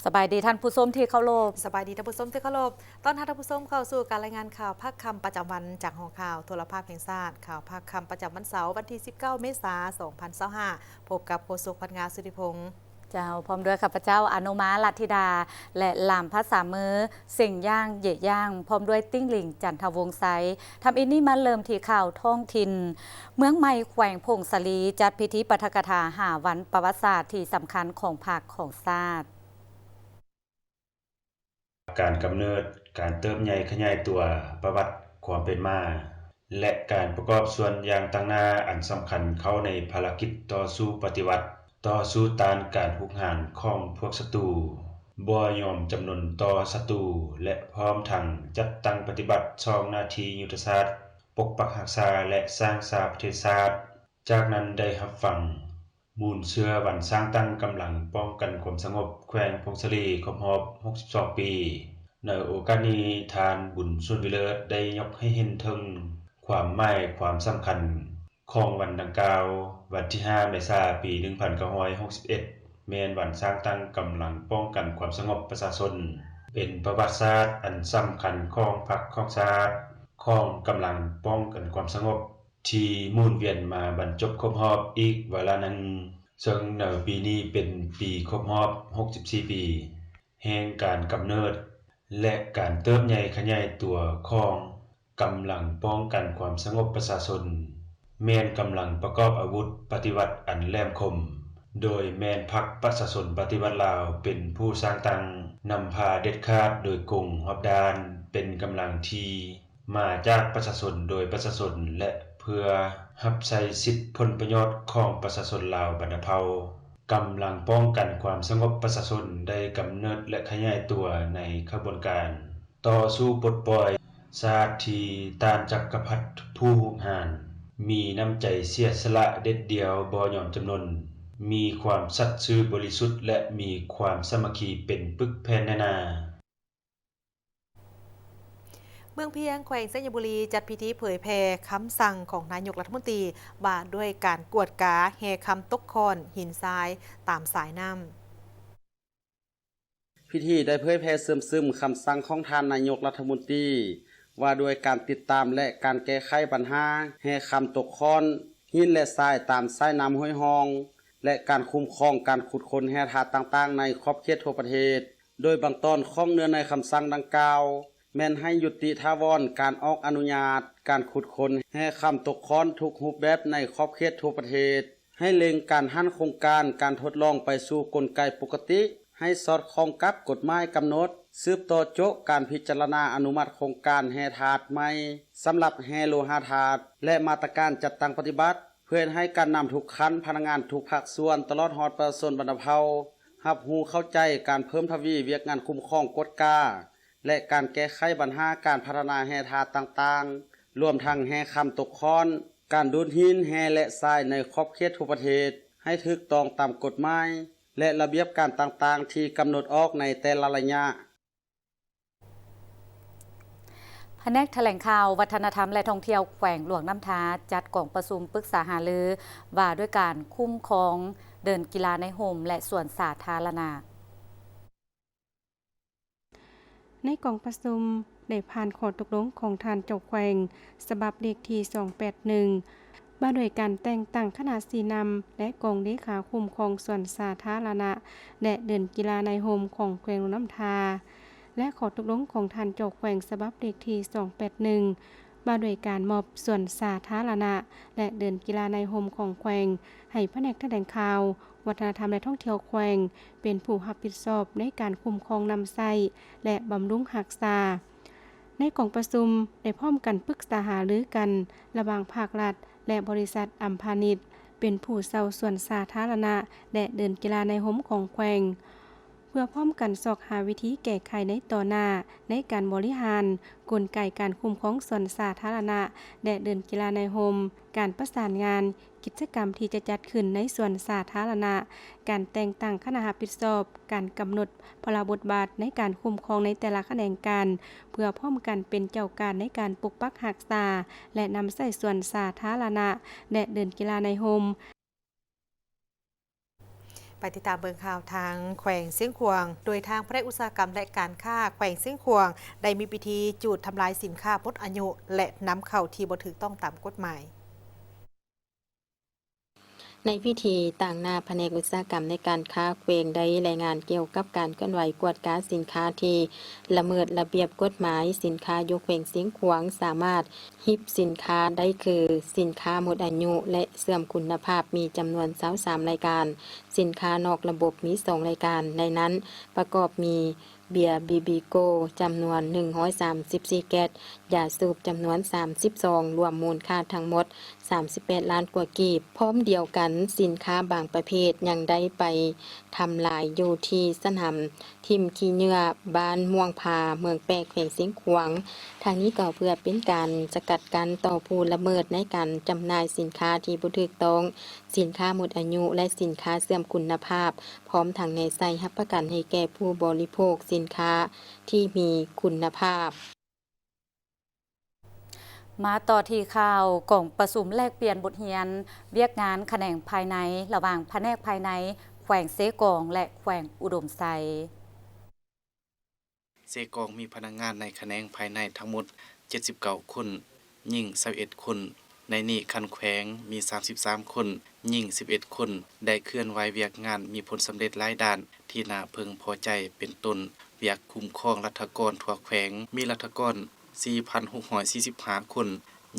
ສະບາຍດີທ່ານຜູ້ຊົມທີ່ເຄົາລົບ. ສະບາຍດີທ່ານຜູ້ຊົມທີ່ເຄົາລົບ. ຕ້ອນຮັບທ່ານຜູ້ຊົມເຂົ້າສູ່ການລາຍງານຂ່າວພາກຄ່ຳປະຈຳວັນຈາກຫໍຂ່າວໂທລະພາບແຫ່ງຊາດ. ຂ່າວພາກຄ່ຳປະຈຳວັນເສົາ ວັນທີສິບເກົ້າ ເມສາ ສອງພັນຊາວຫ້າ ພົບກັບໂຄສົກພັນງາ ສຸທິພົງ. ເຈົ້າ, ພ້ອມດ້ວຍຂ້າພະເຈົ້າ ອະນຸມາ ລັດທິດາ ແລະ ລາມພາສາມື ເສັງຢ່າງ ເຢຍຢ່າງ, ພ້ອມດ້ວຍຕິ້ງລິງ ຈັນທະວົງໄຊ. ທຳອິດນີ້ມາເລີ່ມທີ່ຂ່າວທ້ອງຖິ່ນ. ເມືອງໃໝ່ ແຂວງຜົ້ງສາລີ ຈັດພິທີປາຖະກະຖາຫ້າວັນປະຫວັດສາດທີ່ສຳຄັນຂອງພັກຂອງຊາດ. ການກຳເນີດ, ການເຕີບໃຫຍ່ຂະຫຍາຍຕົວ, ປະຫວັດຄວາມເປັນມາ ແລະ ການປະກອບສ່ວນຢ່າງຕັ້ງໜ້າອັນສຳຄັນເຂົ້າໃນພາລະກິດຕໍ່ສູ້ປະຕິວັດ, ຕໍ່ສູ້ຕ້ານການຮຸກຮານຂອງພວກສັດຕູ, ບໍ່ຍອມຈຳນົນຕໍ່ສັດຕູ ແລະ ພ້ອມທັງຈັດຕັ້ງປະຕິບັດສອງໜ້າທີ່ຍຸດທະສາດ ປົກປັກຮັກສາ ແລະ ສ້າງສາປະເທດຊາດ. ຈາກນັ້ນໄດ້ຮັບຟັງມູນເຊື້ອວັນສ້າງຕັ້ງກຳລັງປ້ອງກັນຄວາມສະຫງົບແຂວງຜົ້ງສາລີຄົບຮອບຫົກສິບສອງປີ. ໃນໂອກາດນີ້, ທ່ານ ບຸນສຸນ ວິເລີດ ໄດ້ຍົກໃຫ້ເຫັນເຖິງຄວາມໝາຍຄວາມສຳຄັນຂອງວັນດັ່ງກ່າວ. ວັນທີຫ້າ ເມສາ ປີໜຶ່ງພັນເກົ້າຮ້ອຍຫົກສິບເອັດ ແມ່ນວັນສ້າງຕັ້ງກຳລັງປ້ອງກັນຄວາມສະຫງົບປະຊາຊົນ, ເປັນປະຫວັດສາດອັນສຳຄັນຂອງພັກຂອງຊາດ, ຂອງກຳລັງປ້ອງກັນຄວາມສະຫງົບ ທີ່ໝູນວຽນມາບັນຈົບຄົບຮອບອີກວາລະໜຶ່ງ, ເຊິ່ງໃນປີນີ້ເປັນປີຄົບຮອບຫົກສິບສີ່ປີ ແຫ່ງການກຳເນີດ ແລະ ການເຕີບໃຫຍ່ຂະຫຍາຍຕົວຂອງກຳລັງປ້ອງກັນຄວາມສະຫງົບປະຊາຊົນ, ແມ່ນກຳລັງປະກອບອາວຸດປະຕິວັດອັນແຫຼມຄົມ, ໂດຍແມ່ນພັກປະຊາຊົນປະຕິວັດລາວເປັນຜູ້ສ້າງຕັ້ງ, ນຳພາເດັດຂາດໂດຍກົງຮອບດ້ານ, ເປັນກຳລັງທີ່ ມາຈາກປະຊາຊົນ ໂດຍປະຊາຊົນ ແລະ ເພື່ອຮັບໃຊ້ສິດຜົນປະໂຫຍດຂອງປະຊາຊົນລາວບັນດາເຜົ່າ. ກຳລັງປ້ອງກັນຄວາມສະຫງົບປະຊາຊົນໄດ້ກຳເນີດ ແລະ ຂະຫຍາຍຕົວໃນຂະບວນການຕໍ່ສູ້ປົດປ່ອຍຊາດທີ່ຕ້ານຈັກກະພັດຜູ້ຮຸກຮານ, ມີນ້ຳໃຈເສຍສະຫຼະເດັດດ່ຽວບໍ່ຍອມຈຳນົນ, ມີຄວາມສັດຊື່ບໍລິສຸດ ແລະ ມີຄວາມສາມັກຄີເປັນປຶກແຜ່ນແໜ້ນໜາ. ເມືອງພຽງ ແຂວງໄຊຍະບູລີ ຈັດພິທີເຜີຍແຜ່ຄຳສັ່ງຂອງນາຍົກລັດຖະມົນຕີ ວ່າດ້ວຍການກວດກາແຮ່ຄຳຕົກຄ້ອນຫີນຊາຍຕາມສາຍນ້ຳ. ພິທີໄດ້ເຜີຍແຜ່ເຊື່ອມຊຶມຄຳສັ່ງຂອງທ່ານນາຍົກລັດຖະມົນຕີ ວ່າດ້ວຍການຕິດຕາມ ແລະ ການແກ້ໄຂບັນຫາແຮ່ຄຳຕົກຄ້ອນຫີນ ແລະ ຊາຍຕາມສາຍນ້ຳຫ້ວຍຮ່ອງ ແລະ ການຄຸ້ມຄອງການຂຸດຄົ້ນແຮ່ທາດຕ່າງໆ ໃນຂອບເຂດທົ່ວປະເທດ. ໂດຍບາງຕອນຂອງເນື້ອໃນຄຳສັ່ງດັ່ງກ່າວ ແມ່ນໃຫ້ຍຸຕິຖາວອນການອອກອະນຸຍາດການຂຸດຄົ້ນແຮ່ຄຳຕົກຄ້ອນທຸກຮູບແບບໃນຂອບເຂດທົ່ວປະເທດ, ໃຫ້ເລັ່ງການຫັນໂຄງການການທົດລອງໄປສູ່ກົນໄກປົກກະຕິ ໃຫ້ສອດຄ່ອງກັບກົດໝາຍກຳນົດ, ສືບຕໍ່ໂຈະການພິຈາລະນາອະນຸມັດໂຄງການແຮ່ທາດໃໝ່ສຳລັບແຮ່ໂລຫະທາດ ແລະ ມາດຕະການຈັດຕັ້ງປະຕິບັດ ເພື່ອເຮັດໃຫ້ການນຳທຸກຂັ້ນ, ພະນັກງານທຸກພາກສ່ວນ, ຕະຫຼອດຮອດປະຊາຊົນບັນດາເຜົ່າ ຮັບຮູ້ເຂົ້າໃຈການເພີ່ມທະວີວຽກງານຄຸ້ມຄອງ, ກວດກາ ແລະ ການແກ້ໄຂບັນຫາການພັດທະນາແຮ່ທາດຕ່າງໆ, ລວມທັງແຮ່ຄຳຕົກຄ້ອນ, ການດູດຫີນແຮ່ ແລະ ຊາຍໃນຂອບເຂດທົ່ວປະເທດ ໃຫ້ຖືກຕ້ອງຕາມກົດໝາຍ ແລະ ລະບຽບການຕ່າງໆ ທີ່ກຳນົດອອກໃນແຕ່ລະໄລຍະ. ພະແນກຖະແຫຼງຂ່າວ, ວັດທະນະທຳ ແລະ ທ່ອງທ່ຽວແຂວງຫຼວງນ້ຳທາ ຈັດກອງປະຊຸມປຶກສາຫາລືວ່າດ້ວຍການຄຸ້ມຄອງເດີ່ນກິລາໃນຮົ່ມ ແລະ ສວນສາທາລະນະ. ໃນກອງປະຊຸມໄດ້ຜ່ານຂໍ້ຕົກລົງຂອງທ່ານເຈົ້າແຂວງ ສະບັບເລກທີສອງແປດໜຶ່ງ ວ່າດ້ວຍການແຕ່ງຕັ້ງຄະນະຊີ້ນຳ ແລະ ກອງເລຂາຄຸ້ມຄອງສວນສາທາລະນະ ແລະ ເດີ່ນກິລາໃນຮົ່ມຂອງແຂວງຫຼວງນ້ຳທາ ແລະ ຂໍ້ຕົກລົງຂອງທ່ານເຈົ້າແຂວງສະບັບເລກທີສອງແປດໜຶ່ງ ວ່າດ້ວຍການມອບສວນສາທາລະນະ ແລະ ເດີ່ນກິລາໃນຮົ່ມຂອງແຂວງ ໃຫ້ພະແນກຖະແຫຼງຂ່າວ, ວັດທະນະທຳ ແລະ ທ່ອງທ່ຽວແຂວງ ເປັນຜູ້ຮັບຜິດຊອບໃນການຄຸ້ມຄອງນຳໃຊ້ ແລະ ບຳລຸງຮັກສາ. ໃນກອງປະຊຸມໄດ້ພ້ອມກັນປຶກສາຫາລືກັນ ລະຫວ່າງພາກລັດ ແລະ ບໍລິສັດອຳພານິດ ເປັນຜູ້ເຊົ່າສວນສາທາລະນະ ແລະ ເດີ່ນກິລາໃນຮົ່ມຂອງແຂວງ ເພື່ອພ້ອມກັນຊອກຫາວິທີແກ້ໄຂໃນຕໍ່ໜ້າ ໃນການບໍລິຫານກົນໄກການຄຸ້ມຄອງສວນສາທາລະນະ ແລະ ເດີ່ນກິລາໃນຮົ່ມ, ການປະສານງານ, ກິດຈະກຳທີ່ຈະຈັດຂຶ້ນໃນສວນສາທາລະນະ, ການແຕ່ງຕັ້ງຄະນະຮັບຜິດຊອບ, ການກຳນົດພາລະບົດບາດໃນການຄຸ້ມຄອງໃນແຕ່ລະຂະແໜງການ ເພື່ອພ້ອມກັນເປັນເຈົ້າການໃນການປົກປັກຮັກສາ ແລະ ນຳໃຊ້ສວນສາທາລະນະ ແລະ ເດີ່ນກິລາໃນຮົ່ມ. ໄປຕິດຕາມເບິ່ງຂ່າວທາງແຂວງຊຽງຂວາງ ໂດຍທາງພະແນກອຸດສາຫະກຳ ແລະ ການຄ້າແຂວງຊຽງຂວາງ ໄດ້ມີພິທີຈູດທຳລາຍສິນຄ້າໝົດອາຍຸ ແລະ ນຳເຂົ້າທີ່ບໍ່ຖືກຕ້ອງຕາມກົດໝາຍ. ໃນພິທີ, ຕາງໜ້າພະແນກອຸດສາຫະກຳ ແລະ ການຄ້າແຂວງ ໄດ້ລາຍງານກ່ຽວກັບການເຄື່ອນໄຫວກວດກາສິນຄ້າທີ່ລະເມີດລະບຽບກົດໝາຍ. ສິນຄ້າຢູ່ແຂວງຊຽງຂວາງສາມາດ ຮິບສິນຄ້າໄດ້ຄື ສິນຄ້າໝົດອາຍຸ ແລະ ເສື່ອມຄຸນນະພາບ ມີຈຳນວນຊາວສາມລາຍການ, ສິນຄ້ານອກລະບົບມີສອງລາຍການ, ໃນນັ້ນປະກອບມີເບຍບີບີໂກ້ ຈຳນວນໜຶ່ງຮ້ອຍສາມສິບສີ່ແກັດ, ຢາສູບຈຳນວນສາມສິບຊອງ, ລວມມູນຄ່າທັງໝົດສາມສິບແປດລ້ານກວ່າກີບ. ພ້ອມດຽວກັນ, ສິນຄ້າບາງປະເພດຍັງໄດ້ໄປທຳລາຍຢູ່ທີ່ສະໜາມ ຖິ້ມຂີ້ເຫຍື້ອ ບ້ານມ່ວງພາ ເມືອງແປກ ແຂວງຊຽງຂວາງ. ທາງນີ້ກໍເພື່ອເປັນການສະກັດກັ້ນຕໍ່ຜູ້ລະເມີດໃນການຈຳໜ່າຍສິນຄ້າທີ່ບໍ່ຖືກຕ້ອງ, ສິນຄ້າໝົດອາຍຸ ແລະ ສິນຄ້າເສື່ອມຄຸນນະພາບ, ພ້ອມທັງແນໃສ່ຮັບປະກັນໃຫ້ແກ່ຜູ້ບໍລິໂພກສິນຄ້າທີ່ມີຄຸນນະພາບ. ມາຕໍ່ທີ່ຂ່າວກອງປະຊຸມແລກປ່ຽນບົດຮຽນວຽກງານຂະແໜງພາຍໃນ ລະຫວ່າງພະແນກພາຍໃນແຂວງເຊກອງ ແລະ ແຂວງອຸດົມໄຊ. ເຊກອງມີພະນັກງານໃນຂະແໜງພາຍໃນທັງໝົດເຈັດສິບເກົ້າຄົນ, ຍິງຊາວເອັດຄົນ. ໃນນີ້ຄັນແຂວງມີສາມສິບສາມຄົນ, ຍິງສິບເອັດຄົນ, ໄດ້ເຄື່ອນໄຫວວຽກງານມີຜົນສຳເລັດຫຼາຍດ້ານທີ່ໜ້າເພິ່ງພໍໃຈ ເປັນຕົ້ນ ວຽກຄຸ້ມຄອງລັດຖະກອນທົ່ວແຂວງ ມີລັດຖະກອນສີ່ພັນຫົກຮ້ອຍສີ່ສິບຫ້າຄົນ,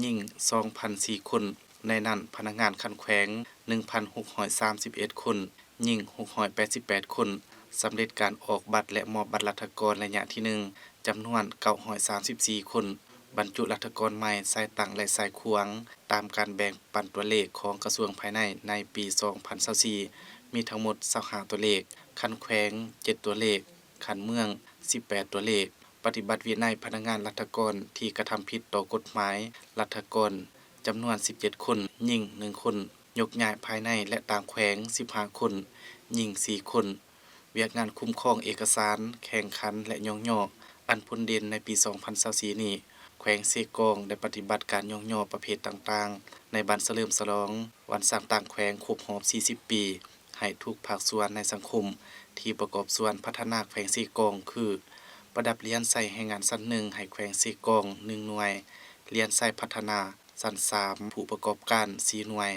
ຍິງສອງພັນສີ່ຄົນ, ໃນນັ້ນພະນັກງານຂັ້ນແຂວງໜຶ່ງພັນຫົກຮ້ອຍສາມສິບເອັດຄົນ, ຍິງຫົກຮ້ອຍແປດສິບແປດຄົນ, ສຳເລັດການອອກບັດ ແລະ ມອບບັດລັດຖະກອນໄລຍະທີໜຶ່ງ ຈຳນວນເກົ້າຮ້ອຍສາມສິບສີ່ຄົນ, ບັນຈຸລັດຖະກອນໃໝ່ສາຍຕັ້ງ ແລະ ສາຍຂວາງ ຕາມການແບ່ງປັນຕົວເລກຂອງກະຊວງພາຍໃນໃນປີສອງພັນຊາວສີ່ ມີທັງໝົດຊາວຫ້າຕົວເລກ, ຂັ້ນແຂວງເຈັດຕົວເລກ, ຂັ້ນເມືອງສິບແປດຕົວເລກ. ປະຕິບັດວິໄນພະນັກງານລັດຖະກອນທີ່ກະທຳຜິດຕໍ່ກົດໝາຍລັດຖະກອນຈຳນວນສິບເຈັດຄົນ, ຍິງໜຶ່ງຄົນ, ຍົກຍ້າຍພາຍໃນ ແລະ ຕ່າງແຂວງສິບຫ້າຄົນ, ຍິງສີ່ຄົນ. ວຽກງານຄຸ້ມຄອງເອກະສານ, ແຂ່ງຂັນ ແລະ ຍ້ອງຍໍ ອັນພົ້ນເດັ່ນໃນປີສອງພັນຊາວສີ່ນີ້, ແຂວງເຊກອງໄດ້ປະຕິບັດການຍ້ອງຍໍປະເພດຕ່າງໆ ໃນວັນສະເຫຼີມສະຫຼອງວັນສ້າງຕັ້ງແຂວງຄົບຮອບສີ່ສິບປີ ໃຫ້ທຸກພາກສ່ວນໃນສັງຄົມທີ່ປະກອບສ່ວນພັດທະນາແຂວງເຊກອງ ຄື ປະດັບຫຼຽນໄຊແຮງງານຊັ້ນໜຶ່ງໃຫ້ແຂວງເຊກອງໜຶ່ງໜ່ວຍ, ຫຼຽນໄຊພັດທະນາຊັ້ນສາມຜູ້ປະກອບການສີ່ໜ່ວຍ,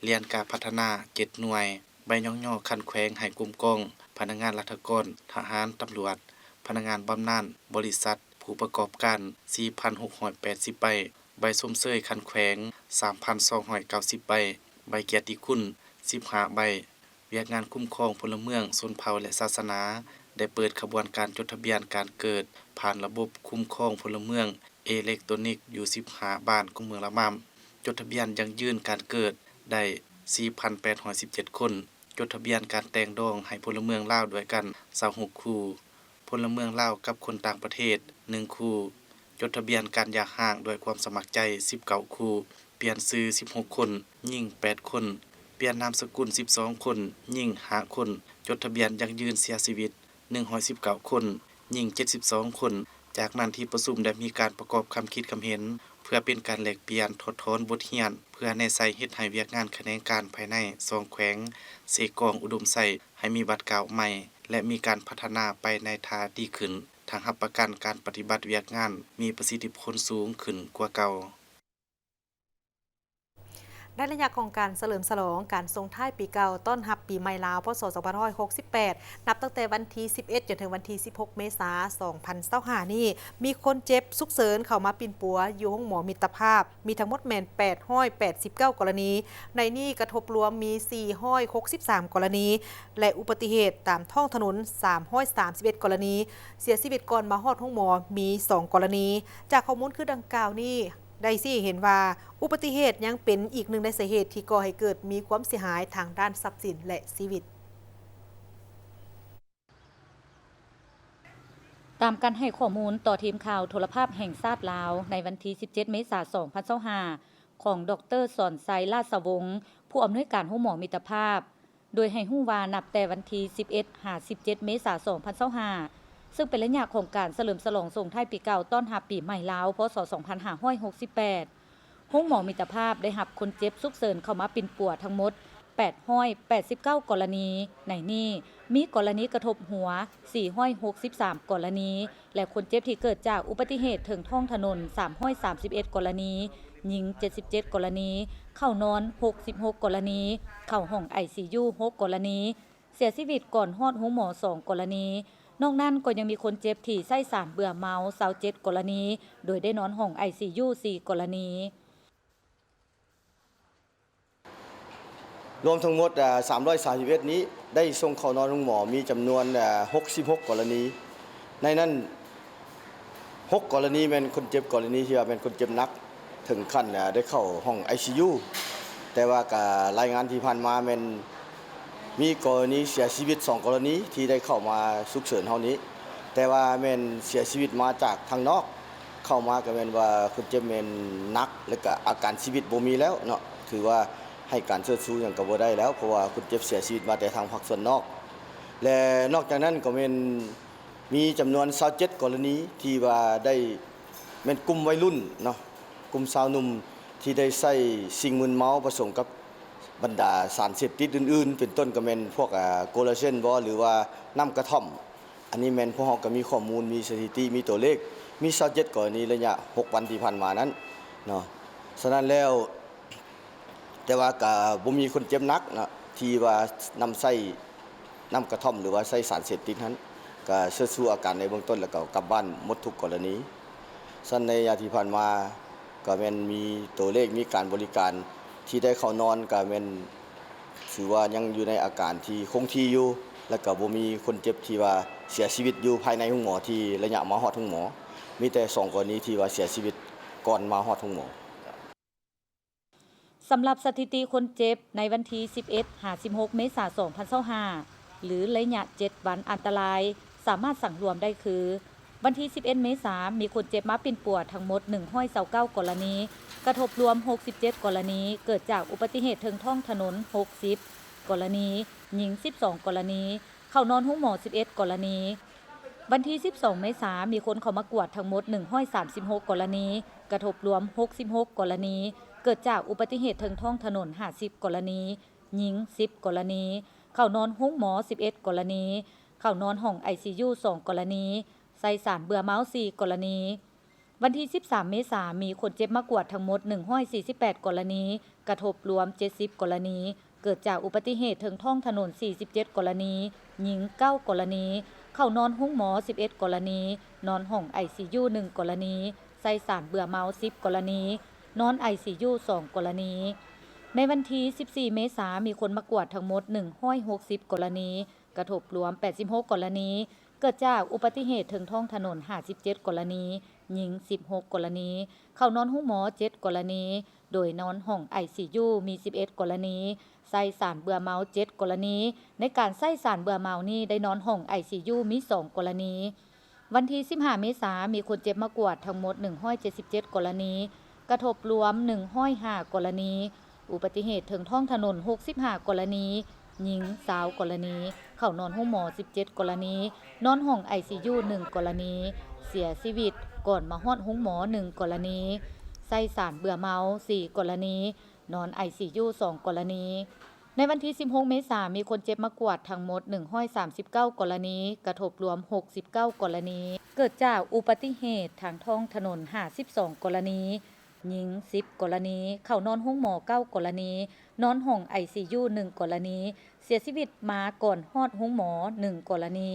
ຫຼຽນກາພັດທະນາເຈັດໜ່ວຍ, ໃບຍ້ອງຍໍຂັ້ນແຂວງໃຫ້ກົມກອງພະນັກງານລັດຖະກອນ, ທະຫານ, ຕຳຫຼວດ, ພະນັກງານບຳນານບໍລິສັດ, ຜູ້ປະກອບການສີ່ພັນຫົກຮ້ອຍແປດສິບໃບ, ໃບຊົມເຊີຍຂັ້ນແຂວງສາມພັນສອງຮ້ອຍເກົ້າສິບໃບ, ໃບກຽດຕິຄຸນສິບຫ້າໃບ. ວຽກງານຄຸ້ມຄອງພົນລະເມືອງຊົນເຜົ່າ ແລະ ສາສະໜາ ໄດ້ເປີດຂະບວນການຈົດທະບຽນການເກີດຜ່ານລະບົບຄຸ້ມຄອງພົນລະເມືອງເອເລັກໂຕນິກຢູ່ສິບຫ້າບ້ານຂອງເມືອງລະມາມ. ຈົດທະບຽນຢັ້ງຢືນການເກີດໄດ້ສີ່ພັນແປດຮ້ອຍສິບເຈັດຄົນ, ຈົດທະບຽນການແຕ່ງດອງໃຫ້ພົນລະເມືອງລາວດ້ວຍກັນຊາວຫົກຄູ່, ພົນລະເມືອງລາວກັບຄົນຕ່າງປະເທດໜຶ່ງຄູ່, ຈົດທະບຽນການຢ່າຮ້າງດ້ວຍຄວາມສະໝັກໃຈສິບເກົ້າຄູ່, ປ່ຽນຊື່ສິບຫົກຄົນ, ຍິງແປດຄົນ, ປ່ຽນນາມສະກຸນສິບສອງຄົນ, ຍິງຫ້າຄົນ, ຈົດທະບຽນຢັ້ງຢືນເສຍຊີວິດໜຶ່ງຮ້ອຍສິບເກົ້າຄົນ, ຍິງເຈັດສິບສອງຄົນ. ຈາກນັ້ນທີ່ປະຊຸມໄດ້ມີການປະກອບຄຳຄິດຄຳເຫັນ ເພື່ອເປັນການແລກປ່ຽນຖອດຖອນບົດຮຽນ ເພື່ອແນໃສ່ເຮັດໃຫ້ວຽກງານຂະແໜງການພາຍໃນສອງແຂວງເຊກອງ ອຸດົມໄຊ ໃຫ້ມີບາດກ້າວໃໝ່ ແລະ ມີການພັດທະນາໄປໃນທ່າດີຂຶ້ນ, ທັງຮັບປະກັນການປະຕິບັດວຽກງານມີປະສິດທິຜົນສູງຂຶ້ນກວ່າເກົ່າ. ໃນໄລຍະຂອງການສະເຫຼີມສະຫຼອງການສົ່ງທ້າຍປີເກົ່າ ຕ້ອນຮັບປີໃໝ່ລາວ ພ.ສ. ສອງພັນຫ້າຮ້ອຍຫົກສິບແປດ ນັບຕັ້ງແຕ່ວັນທີສິບເອັດ ຈົນເຖິງວັນທີສິບຫົກ ເມສາ ສອງພັນຊາວຫ້ານີ້ ມີຄົນເຈັບສຸກເສີນເຂົ້າມາປິ່ນປົວຢູ່ໂຮງໝໍມິດຕະພາບ ມີທັງໝົດແມ່ນແປດຮ້ອຍແປດສິບເກົ້າກໍລະນີ, ໃນນີ້ກະທົບລວມມີສີ່ຮ້ອຍຫົກສິບສາມກໍລະນີ ແລະ ອຸບັດຕິເຫດຕາມທ້ອງຖະໜົນສາມຮ້ອຍສາມສິບເອັດກໍລະນີ, ເສຍຊີວິດກ່ອນມາຮອດໂຮງໝໍມີສອງກໍລະນີ. ຈາກຂໍ້ມູນຄືດັ່ງກ່າວນີ້ ໄດ້ຊີ້ໃຫ້ເຫັນວ່າ ອຸບັດຕິເຫດຍັງເປັນອີກໜຶ່ງໃນສາເຫດທີ່ກໍ່ໃຫ້ເກີດມີຄວາມເສຍຫາຍທາງດ້ານຊັບສິນ ແລະ ຊີວິດ. ຕາມການໃຫ້ຂໍ້ມູນຕໍ່ທີມຂ່າວໂທລະພາບແຫ່ງຊາດລາວ ໃນວັນທີສິບເຈັດ ເມສາ ສອງພັນຊາວຫ້າ ຂອງ ດອກເຕີ ສອນໄຊ ລາຊະວົງ ຜູ້ອຳນວຍການໂຮງໝໍມິດຕະພາບ ໂດຍໃຫ້ຮູ້ວ່ານັບແຕ່ວັນທີສິບເອັດ ຫາ ສິບເຈັດ ເມສາ ສອງພັນຊາວຫ້າ ຊຶ່ງເປັນໄລຍະຂອງການສະເຫຼີມສະຫຼອງສົ່ງທ້າຍປີເກົ່າຕ້ອນຮັບປີໃໝ່ລາວ ພ.ສ. ສອງພັນຫ້າຮ້ອຍຫົກສິບແປດ ໂຮງໝໍມິດຕະພາບໄດ້ຮັບຄົນເຈັບສຸກເສີນເຂົ້າມາປິ່ນປົວທັງໝົດ ແປດຮ້ອຍແປດສິບເກົ້າກໍລະນີ, ໃນນີ້ມີກໍລະນີກະທົບຫົວສີ່ຮ້ອຍຫົກສິບສາມກໍລະນີ ແລະ ຄົນເຈັບທີ່ເກີດຈາກອຸບັດຕິເຫດເທິງທ້ອງຖະໜົນສາມຮ້ອຍສາມສິບເອັດກໍລະນີ, ຍິງເຈັດສິບເຈັດກໍລະນີ, ເຂົ້ານອນຫົກສິບຫົກກໍລະນີ, ເຂົ້າຫ້ອງໄອຊີຢູຫົກກໍລະນີ, ເສຍຊີວິດກ່ອນຮອດໂຮງໝໍສອງກໍລະນີ. ນອກນັ້ນກໍຍັງມີຄົນເຈັບທີ່ໃຊ້ສານເບື່ອເມົາຊາວເຈັດກໍລະນີ, ໂດຍໄດ້ນອນຫ້ອງໄອຊີຢູສີ່ກໍລະນີ. ລວມທັງໝົດ ເອີ່ ສາມຮ້ອຍສາມສິບເອັດນີ້ ໄດ້ສົ່ງເຂົ້ານອນໂຮງໝໍມີຈຳນວນ ເອີ່ ຫົກສິບຫົກກໍລະນີ. ໃນນັ້ນ ຫົກກໍລະນີແມ່ນຄົນເຈັບ ກໍລະນີທີ່ວ່າແມ່ນຄົນເຈັບໜັກ ເຖິງຂັ້ນ ເອີ່ ໄດ້ເຂົ້າຫ້ອງໄອຊີຢູ ແຕ່ວ່າກະລາຍງານທີ່ຜ່ານມາແມ່ນມີກໍລະນີເສຍຊີວິດສອງກໍລະນີທີ່ໄດ້ເຂົ້າມາສຸກເສີນເຮົານີ້ ແຕ່ວ່າແມ່ນເສຍຊີວິດມາຈາກທາງນອກ ເຂົ້າມາກໍແມ່ນວ່າຄົນເຈັບແມ່ນໜັກ ແລ້ວກໍອາການຊີວິດບໍ່ມີແລ້ວເນາະ ຖືວ່າໃຫ້ການເຊີດຊູຫຍັງກໍບໍ່ໄດ້ແລ້ວ ເພາະວ່າຄົນເຈັບເສຍຊີວິດມາແຕ່ທາງພາກສ່ວນນອກ ແລະ ນອກຈາກນັ້ນກໍແມ່ນ ມີຈຳນວນຊາວເຈັດກໍລະນີທີ່ວ່າໄດ້ ແມ່ນກຸ່ມໄວລຸ້ນເນາະ ກຸ່ມຊາວໜຸ່ມທີ່ໄດ້ໃຊ້ສິ່ງມຶນເມົາປະສົມກັບບັນດາສານເສບຕິດອື່ນໆ ເປັນຕົ້ນກໍແມ່ນພວກ ອາ ໂກລາເຈນບໍ ຫຼືວ່ານ້ຳກະທ່ອມ ອັນນີ້ແມ່ນພວກເຮົາກໍມີຂໍ້ມູນ ມີສະຖິຕິ ມີຕົວເລກ ມີຊາວເຈັດກໍລະນີໄລຍະຫົກວັນທີ່ຜ່ານມານັ້ນເນາະ. ສະນັ້ນແລ້ວ ແຕ່ວ່າກະບໍ່ມີຄົນເຈັບໜັກເນາະ ທີ່ວ່ານຳໃຊ້ນ້ຳກະທ່ອມ ຫຼືວ່າໃຊ້ສານເສບຕິດຫັ້ນ ກະເຊີດຊູອາການໃນເບື້ອງຕົ້ນ ແລ້ວກໍກັບບ້ານໝົດທຸກກໍລະນີ. ຊັ້ນໃນໄລຍະທີ່ຜ່ານມາ ກະແມ່ນມີຕົວເລກ ມີການບໍລິການທີ່ໄດ້ເຂົ້ານອນ ກະແມ່ນຖືວ່າຍັງຢູ່ໃນອາການທີ່ຄົງທີ່ຢູ່ ແລ້ວກະບໍ່ມີຄົນເຈັບທີ່ວ່າເສຍຊີວິດຢູ່ພາຍໃນໂຮງໝໍທີ່ໄລຍະມາຮອດໂຮງໝໍ ມີແຕ່ສອງກໍລະນີທີ່ວ່າເສຍຊີວິດກ່ອນມາຮອດໂຮງໝໍ. ສຳລັບສະຖິຕິຄົນເຈັບໃນວັນທີສິບເອັດຫາສິບຫົກເມສາສອງພັນຊາວຫ້າ ຫຼື ໄລຍະເຈັດວັນອັນຕະລາຍ ສາມາດສັງລວມໄດ້ຄື ວັນທີສິບເອັດເມສາ ມີຄົນເຈັບມາປິ່ນປົວທັງໝົດໜຶ່ງຮ້ອຍຊາວເກົ້າກໍລະນີ, ກະທົບລວມຫົກສິບເຈັດກໍລະນີ, ເກີດຈາກອຸບັດຕິເຫດເທິງທ້ອງຖະໜົນຫົກສິບກໍລະນີ, ຍິງສິບສອງກໍລະນີ, ເຂົ້ານອນໂຮງໝໍສິບເອັດກໍລະນີ. ວັນທີສິບສອງເມສາ ມີຄົນເຂົ້າມາກວດທັງໝົດໜຶ່ງຮ້ອຍສາມສິບຫົກກໍລະນີ, ກະທົບລວມຫົກສິບຫົກກໍລະນີ, ເກີດຈາກອຸບັດຕິເຫດເທິງທ້ອງຖະໜົນຫ້າສິບກໍລະນີ, ຍິງສິບກໍລະນີ, ເຂົ້ານອນໂຮງໝໍສິບເອັດກໍລະນີ, ເຂົ້ານອນຫ້ອງໄອຊີຢູສອງກໍລະນີ, ໃສ່ສານເບື່ອເມົາສີ່ກໍລະນີ. ວັນທີສິບສາມເມສາ ມີຄົນເຈັບມາກວດທັງໝົດໜຶ່ງຮ້ອຍສີ່ສິບແປດກໍລະນີ, ກະທົບລວມເຈັດສິບກໍລະນີ, ເກີດຈາກອຸບັດຕິເຫດເທິງທ້ອງຖະໜົນສີ່ສິບເຈັດກໍລະນີ, ຍິງເກົ້າກໍລະນີ, ເຂົ້ານອນໂຮງໝໍສິບເອັດກໍລະນີ, ນອນຫ້ອງໄອຊີຢູໜຶ່ງກໍລະນີ, ໃສ່ສານເບື່ອເມົາສິບກໍລະນີ, ນອນໄອຊີຢູສອງກໍລະນີ. ໃນວັນທີສິບສີ່ເມສາ ມີຄົນມາກວດທັງໝົດໜຶ່ງຮ້ອຍຫົກສິບກໍລະນີ, ກະທົບລວມແປດສິບຫົກກໍລະນີ, ເກີດຈາກອຸບັດຕິເຫດເທິງທ້ອງຖະໜົນຫ້າສິບເຈັດກໍລະນີ, ຍິງສິບຫົກກໍລະນີ, ເຂົ້ານອນໂຮງໝໍເຈັດກໍລະນີ, ໂດຍນອນຫ້ອງໄອຊີຢູມີສິບເອັດກໍລະນີ, ໃສ່ສານເບື່ອເມົາເຈັດກໍລະນີ. ໃນການໃຊ້ສານເບື່ອເມົານີ້ ໄດ້ນອນຫ້ອງໄອຊີຢູມີສອງກໍລະນີ. ວັນທີສິບຫ້າເມສາ ມີຄົນເຈັບມາກວດທັງໝົດໜຶ່ງຮ້ອຍເຈັດສິບເຈັດກໍລະນີ, ກະທົບລວມໜຶ່ງຮ້ອຍຫ້າກໍລະນີ, ອຸບັດຕິເຫດເທິງທ້ອງຖະໜົນຫົກສິບຫ້າກໍລະນີ, ຍິງຊາວກໍລະນີ, ເຂົ້ານອນໂຮງໝໍສິບເຈັດກໍລະນີ, ນອນຫ້ອງໄອຊີຢູໜຶ່ງກໍລະນີ, ເສຍຊີວິດກ່ອນມາຮອດໂຮງໝໍໜຶ່ງກໍລະນີ, ໃສ່ສານເບື່ອເມົາສີ່ກໍລະນີ, ນອນໄອຊີຢູສອງກໍລະນີ. ໃນວັນທີສິບຫົກເມສາ ມີຄົນເຈັບມາກວດທັງໝົດໜຶ່ງຮ້ອຍສາມສິບເກົ້າກໍລະນີ, ກະທົບລວມຫົກສິບເກົ້າກໍລະນີ, ເກີດຈາກອຸບັດຕິເຫດທາງທ້ອງຖະໜົນຫ້າສິບສອງກໍລະນີ, ຍິງສິບກໍລະນີ, ເຂົ້ານອນໂຮງໝໍເກົ້າກໍລະນີ, ນອນຫ້ອງໄອຊີຢູໜຶ່ງກໍລະນີ, ເສຍຊີວິດມາກ່ອນຮອດໂຮງໝໍໜຶ່ງກໍລະນີ,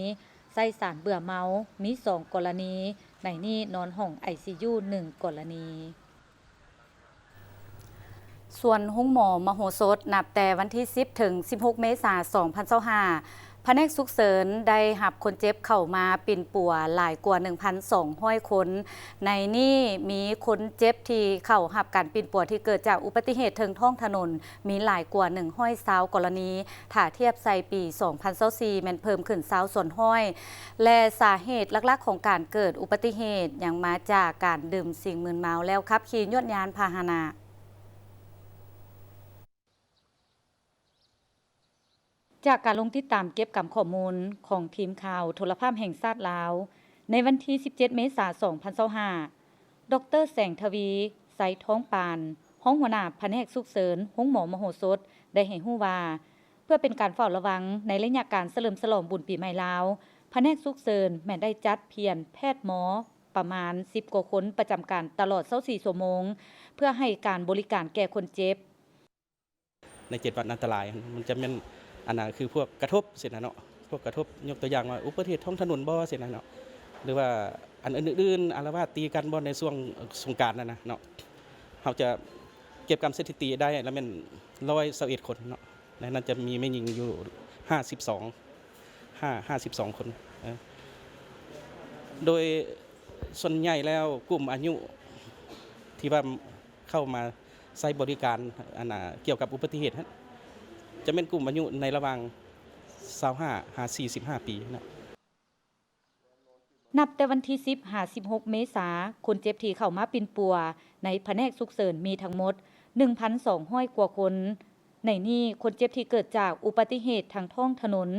ໃສ່ສານເບື່ອເມົາມີສອງກໍລະນີ, ໃນນີ້ນອນຫ້ອງໄອຊີຢູໜຶ່ງກໍລະນີ. ສ່ວນໂຮງໝໍມະໂຫສົດ ນັບແຕ່ວັນທີສິບເຖິງສິບຫົກເມສາສອງພັນຊາວຫ້າ ພະແນກສຸກເສີນໄດ້ຮັບຄົນເຈັບເຂົ້າມາປິ່ນປົວຫຼາຍກວ່າໜຶ່ງພັນສອງຮ້ອຍຄົນ. ໃນນີ້ມີຄົນເຈັບທີ່ເຂົ້າຮັບການປິ່ນປົວທີ່ເກີດຈາກອຸບັດຕິເຫດເທິງທ້ອງຖະໜົນ ມີຫຼາຍກວ່າໜຶ່ງຮ້ອຍຊາວກໍລະນີ, ຖ້າທຽບໃສ່ປີສອງພັນຊາວສີ່ ແມ່ນເພີ່ມຂຶ້ນຊາວສ່ວນຮ້ອຍ ແລະ ສາເຫດຫຼັກໆຂອງການເກີດອຸບັດຕິເຫດຍັງມາຈາກການດື່ມສິ່ງມຶນເມົາແລ້ວຂັບຂີ່ຍວດຍານພາຫະນະ. ຈາກການລົງຕິດຕາມເກັບກຳຂໍ້ມູນຂອງທີມຂ່າວໂທລະພາບແຫ່ງຊາດລາວ ໃນວັນທີສິບເຈັດເມສາສອງພັນຊາວຫ້າ ດອກເຕີ ແສງທະວີ ໄຊທອງປານ ຮອງຫົວໜ້າພະແນກສຸກເສີນໂຮງໝໍມະໂຫສົດ ໄດ້ໃຫ້ຮູ້ວ່າ ເພື່ອເປັນການເຝົ້າລະວັງໃນໄລຍະການສະເຫຼີມສະຫຼອງບຸນປີໃໝ່ລາວ, ພະແນກສຸກເສີນແມ່ນໄດ້ຈັດພຽນແພດໝໍປະມານສິບກວ່າຄົນປະຈຳການຕະຫຼອດຊາວສີ່ຊົ່ວໂມງ ເພື່ອໃຫ້ການບໍລິການແກ່ຄົນເຈັບ. ໃນເຈັດວັນອັນຕະລາຍ ມັນຈະແມ່ນ ອັນນ່າ ຄືພວກກະທົບຊີ້ນະເນາະ, ພວກກະທົບ ຍົກຕົວຢ່າງວ່າ ອຸບັດຕິເຫດທ້ອງຖະໜົນບໍຊີ້ນະເນາະ ຫຼືວ່າອັນອື່ນໆ ອາລະວາດຕີກັນບໍໃນຊ່ວງສົງການນັ້ນນະເນາະ, ເຮົາຈະເກັບກຳສະຖິຕິໄດ້ລະແມ່ນຮ້ອຍຊາວເອັດຄົນເນາະ. ໃນນັ້ນຈະມີແມ່ຍິງຢູ່ຫ້າສິບສອງ ຫ້າ ຫ້າສິບສອງຄົນ. ເອີ ໂດຍສ່ວນໃຫຍ່ແລ້ວກຸ່ມອາຍຸທີ່ວ່າເຂົ້າມາໃຊ້ບໍລິການ ອັນນ່າ ກ່ຽວກັບອຸບັດຕິເຫດຫັ້ນ ຈະແມ່ນກຸ່ມອາຍຸໃນລະຫວ່າງຊາວຫ້າຫາສີ່ສິບຫ້າປີເນາະ. ນັບແຕ່ວັນທີສິບຫາສິບຫົກເມສາ, ຄົນເຈັບທີ່ເຂົ້າມາປິ່ນປົວໃນພະແນກສຸກເສີນມີທັງໝົດໜຶ່ງພັນສອງຮ້ອຍກວ່າຄົນ. ໃນນີ້, ຄົນເຈັບທີ່ເກີດຈາກອຸບັດຕິເຫດທາງທ້ອງຖະໜົນ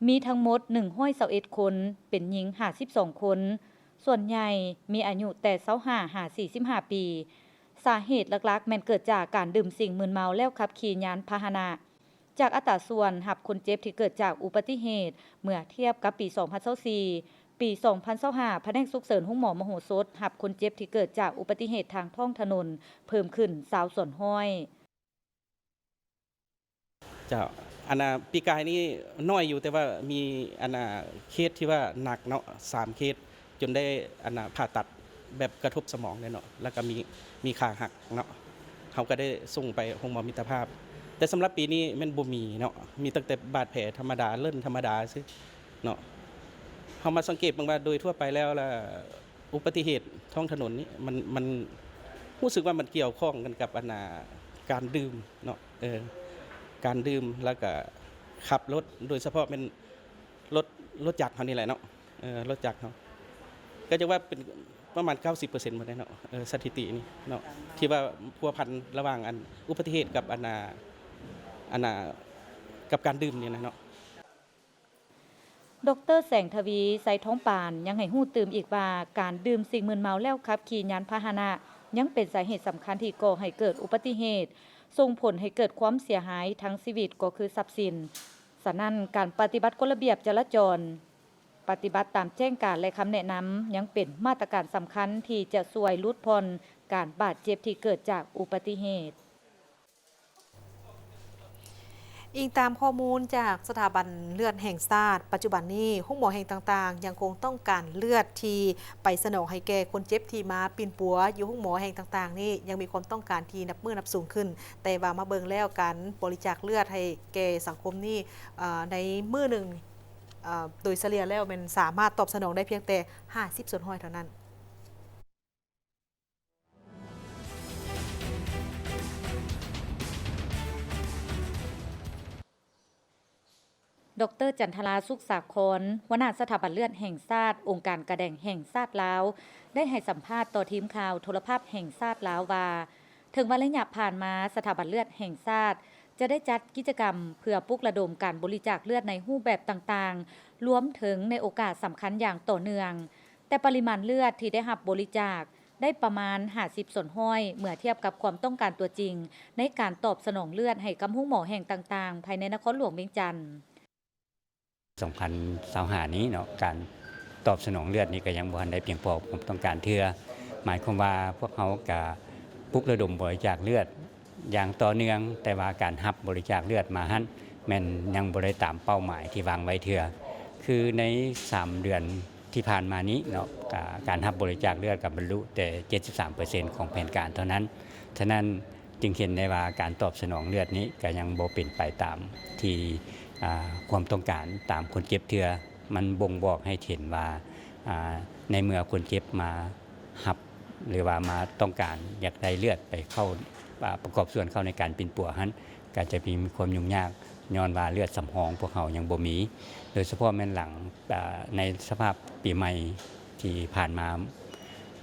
ມີທັງໝົດໜຶ່ງຮ້ອຍຊາວເອັດຄົນ, ເປັນຍິງຫ້າສິບສອງຄົນ, ສ່ວນໃຫຍ່ມີອາຍຸແຕ່ຊາວຫ້າຫາສີ່ສິບຫ້າປີ. ສາເຫດຫຼັກໆແມ່ນເກີດຈາກການດື່ມສິ່ງມຶນເມົາແລ້ວຂັບຂີ່ຍານພາຫະນະ. ຈາກອັດຕາສ່ວນຮັບຄົນເຈັບທີ່ເກີດຈາກອຸບັດຕິເຫດ ເມື່ອທຽບກັບປີສອງພັນຊາວສີ່, ປີສອງພັນຊາວຫ້າ ພະແນກສຸກເສີນໂຮງໝໍມະໂຫສົດ ຮັບຄົນເຈັບທີ່ເກີດຈາກອຸບັດຕິເຫດທາງທ້ອງຖະໜົນເພີ່ມຂຶ້ນຊາວສ່ວນຮ້ອຍ. ເຈົ້າ ອັນນ່າ ປີກາຍນີ້ໜ້ອຍຢູ່ ແຕ່ວ່າມີ ອັນນ່າ ເຄສທີ່ວ່າໜັກເນາະ ສາມເຄສ ຈົນໄດ້ ອັນນ່າ ຜ່າຕັດແບບກະທົບສະໝອງເດ້ເນາະ ແລ້ວກໍມີ ມີຂາຫັກເນາະ, ເຮົາກໍໄດ້ສົ່ງໄປໂຮງໝໍມິດຕະພາບ. ແຕ່ສຳລັບປີນີ້ແມ່ນບໍ່ມີເນາະ, ມີຕັ້ງແຕ່ບາດແຜທຳມະດາ ເລີ່ນທຳມະດາຊື່ເນາະ. ເຮົາມາສັງເກດເບິ່ງວ່າໂດຍທົ່ວໄປແລ້ວລະ ອຸບັດຕິເຫດທ້ອງຖະໜົນນີ້ ມັນ ມັນ ຮູ້ສຶກວ່າມັນກ່ຽວຂ້ອງກັນກັບ ອັນນ່າ ການດື່ມເນາະ, ເອີ ການດື່ມ ແລ້ວກະຂັບລົດ ໂດຍສະເພາະແມ່ນ ລົດ ລົດຈັກເຮົານີ້ແຫຼະເນາະ, ເອີ ລົດຈັກເຮົາ ກໍຈະວ່າເປັນປະມານເກົ້າສິບເປີເຊັນໝົດເດ້ເນາະ, ເອີ ສະຖິຕິນີ້ເນາະ ທີ່ວ່າພົວພັນລະຫວ່າງ ອັນ ອຸບັດຕິເຫດກັບ ອັນນ່າ ອັນນ່າ ກັບການດື່ມນີ້ນະເນາະ. ດອກເຕີແສງທະວີ ໄຊທອງປານ ຍັງໃຫ້ຮູ້ຕື່ມອີກວ່າ ການດື່ມສິ່ງມຶນເມົາແລ້ວຂັບຂີ່ຍານພາຫະນະ ຍັງເປັນສາເຫດສຳຄັນທີ່ກໍ່ໃຫ້ເກີດອຸບັດຕິເຫດ, ສົ່ງຜົນໃຫ້ເກີດຄວາມເສຍຫາຍທາງຊີວິດກໍຄືຊັບສິນ. ສະນັ້ນ, ການປະຕິບັດກົດລະບຽບຈະລາຈອນ, ປະຕິບັດຕາມແຈ້ງການ ແລະ ຄຳແນະນຳ ຍັງເປັນມາດຕະການສຳຄັນທີ່ຈະຊ່ວຍຫຼຸດຜ່ອນການບາດເຈັບທີ່ເກີດຈາກອຸບັດຕິເຫດ. ອີງຕາມຂໍ້ມູນຈາກສະຖາບັນເລືອດແຫ່ງຊາດ, ປັດຈຸບັນນີ້ໂຮງໝໍແຫ່ງຕ່າງໆ ຍັງຄົງຕ້ອງການເລືອດທີ່ໄປສະໜອງໃຫ້ແກ່ຄົນເຈັບທີ່ມາປິ່ນປົວຢູ່ໂຮງໝໍແຫ່ງຕ່າງໆນີ້ ຍັງມີຄວາມຕ້ອງການທີ່ນັບມື້ນັບສູງຂຶ້ນ, ແຕ່ວ່າມາເບິ່ງແລ້ວ ການບໍລິຈາກເລືອດໃຫ້ແກ່ສັງຄົມນີ້ ເອີ ໃນມື້ໜຶ່ງ ເອີ ໂດຍສະເລ່ຍແລ້ວແມ່ນສາມາດຕອບສະໜອງໄດ້ພຽງແຕ່ຫ້າສິບສ່ວນຮ້ອຍເທົ່ານັ້ນ. ດອກເຕີ ຈັນທະລາ ສຸກສາຄອນ ຫົວໜ້າສະຖາບັນເລືອດແຫ່ງຊາດ, ອົງການກາແດງແຫ່ງຊາດລາວ ໄດ້ໃຫ້ສຳພາດຕໍ່ທີມຂ່າວໂທລະພາບແຫ່ງຊາດລາວວ່າ ເຖິງວ່າໄລຍະຜ່ານມາ ສະຖາບັນເລືອດແຫ່ງຊາດຈະໄດ້ຈັດກິດຈະກຳເພື່ອປຸກລະດົມການບໍລິຈາກເລືອດໃນຮູບແບບຕ່າງໆ, ລວມເຖິງໃນໂອກາດສຳຄັນຢ່າງຕໍ່ເນື່ອງ, ແຕ່ປະລິມານເລືອດທີ່ໄດ້ຮັບບໍລິຈາກ ໄດ້ປະມານຫ້າສິບສ່ວນຮ້ອຍ ເມື່ອທຽບກັບຄວາມຕ້ອງການຕົວຈິງໃນການຕອບສະໜອງເລືອດໃຫ້ກັບໂຮງໝໍແຫ່ງຕ່າງໆ ພາຍໃນນະຄອນຫຼວງວຽງຈັນ. ສອງພັນຊາວຫ້ານີ້ເນາະ ການຕອບສະໜອງເລືອດນີ້ກໍຍັງບໍ່ທັນໄດ້ພຽງພໍຄວາມຕ້ອງການເທື່ອ. ໝາຍຄວາມວ່າພວກເຮົາກະປຸກລະດົມບໍລິຈາກເລືອດ ຢ່າງຕໍ່ເນື່ອງ, ແຕ່ວ່າການຮັບບໍລິຈາກເລືອດມາຫັ້ນ ແມ່ນຍັງບໍ່ໄດ້ຕາມເປົ້າໝາຍທີ່ວາງໄວ້ເທື່ອ. ຄືໃນສາມເດືອນທີ່ຜ່ານມານີ້ເນາະ, ກາ ການຮັບບໍລິຈາກເລືອດກໍບັນລຸແຕ່ເຈັດສິບສາມເປີເຊັນຂອງແຜນການເທົ່ານັ້ນ. ສະນັ້ນຈຶ່ງເຫັນໄດ້ວ່າການຕອບສະໜອງເລືອດນີ້ກໍຍັງບໍ່ເປັນໄປຕາມທີ່ ອ່າ ຄວາມຕ້ອງການຕາມຄົນເຈັບເທື່ອ. ມັນບົ່ງບອກໃຫ້ເຫັນວ່າ ອ່າ ໃນເມື່ອຄົນເຈັບມາ ຮັບ ຫຼືວ່າມາຕ້ອງການຢາກໄດ້ເລືອດໄປເຂົ້າ ປະ ປະກອບສ່ວນເຂົ້າໃນການປິ່ນປົວຫັ້ນ ກໍຈະມີ ມີຄວາມຫຍຸ້ງຍາກ ຍ້ອນວ່າເລືອດສຳຮອງພວກເຮົາຍັງບໍ່ມີ. ໂດຍສະເພາະແມ່ນຫຼັງ ອາ ໃນສະພາບປີໃໝ່ທີ່ຜ່ານມາ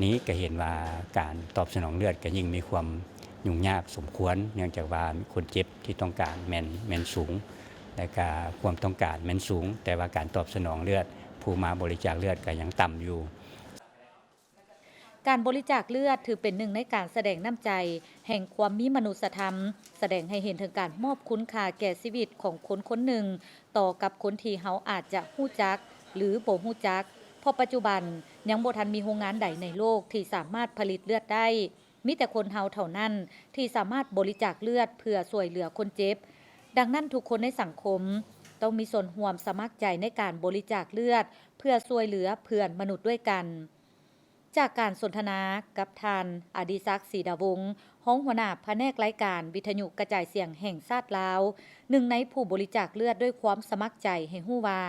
ນີ້ ກໍເຫັນວ່າການຕອບສະໜອງເລືອດກໍຍິ່ງມີຄວາມຫຍຸ້ງຍາກສົມຄວນ ເນື່ອງຈາກວ່າຄົນເຈັບທີ່ຕ້ອງການແມ່ນ ແມ່ນສູງ ແລະກະຄວາມຕ້ອງການແມ່ນສູງ ແຕ່ວ່າການຕອບສະໜອງເລືອດຜູ້ມາບໍລິຈາກເລືອດກໍຍັງຕ່ຳຢູ່. ການບໍລິຈາກເລືອດຖືເປັນໜຶ່ງໃນການສະແດງນ້ຳໃຈແຫ່ງຄວາມມີມະນຸດສະທຳ, ສະແດງໃຫ້ເຫັນເຖິງການມອບຄຸນຄ່າແກ່ຊີວິດຂອງຄົນຄົນໜຶ່ງຕໍ່ກັບຄົນທີ່ເຮົາອາດຈະຮູ້ຈັກ ຫຼື ບໍ່ຮູ້ຈັກ, ເພາະປັດຈຸບັນຍັງບໍ່ທັນມີໂຮງງານໃດໃນໂລກທີ່ສາມາດຜະລິດເລືອດໄດ້. ມີແຕ່ຄົນເຮົາເທົ່ານັ້ນທີ່ສາມາດບໍລິຈາກເລືອດເພື່ອຊ່ວຍເຫຼືອຄົນເຈັບ. ດັ່ງນັ້ນ, ທຸກຄົນໃນສັງຄົມຕ້ອງມີສ່ວນຮ່ວມສະໝັກໃຈໃນການບໍລິຈາກເລືອດເພື່ອຊ່ວຍເຫຼືອເພື່ອນມະນຸດດ້ວຍກັນ. ຈາກການສົນທະນາກັບທ່ານ ອະດີສັກ ສີດາວົງ ຮອງຫົວໜ້າພະແນກລາຍການວິທະຍຸກະຈາຍສຽງແຫ່ງຊາດລາວ, ໜຶ່ງໃນຜູ້ບໍລິຈາກເລືອດດ້ວຍຄວາມສະໝັກໃຈ ໃຫ້ຮູ້ວ່າ,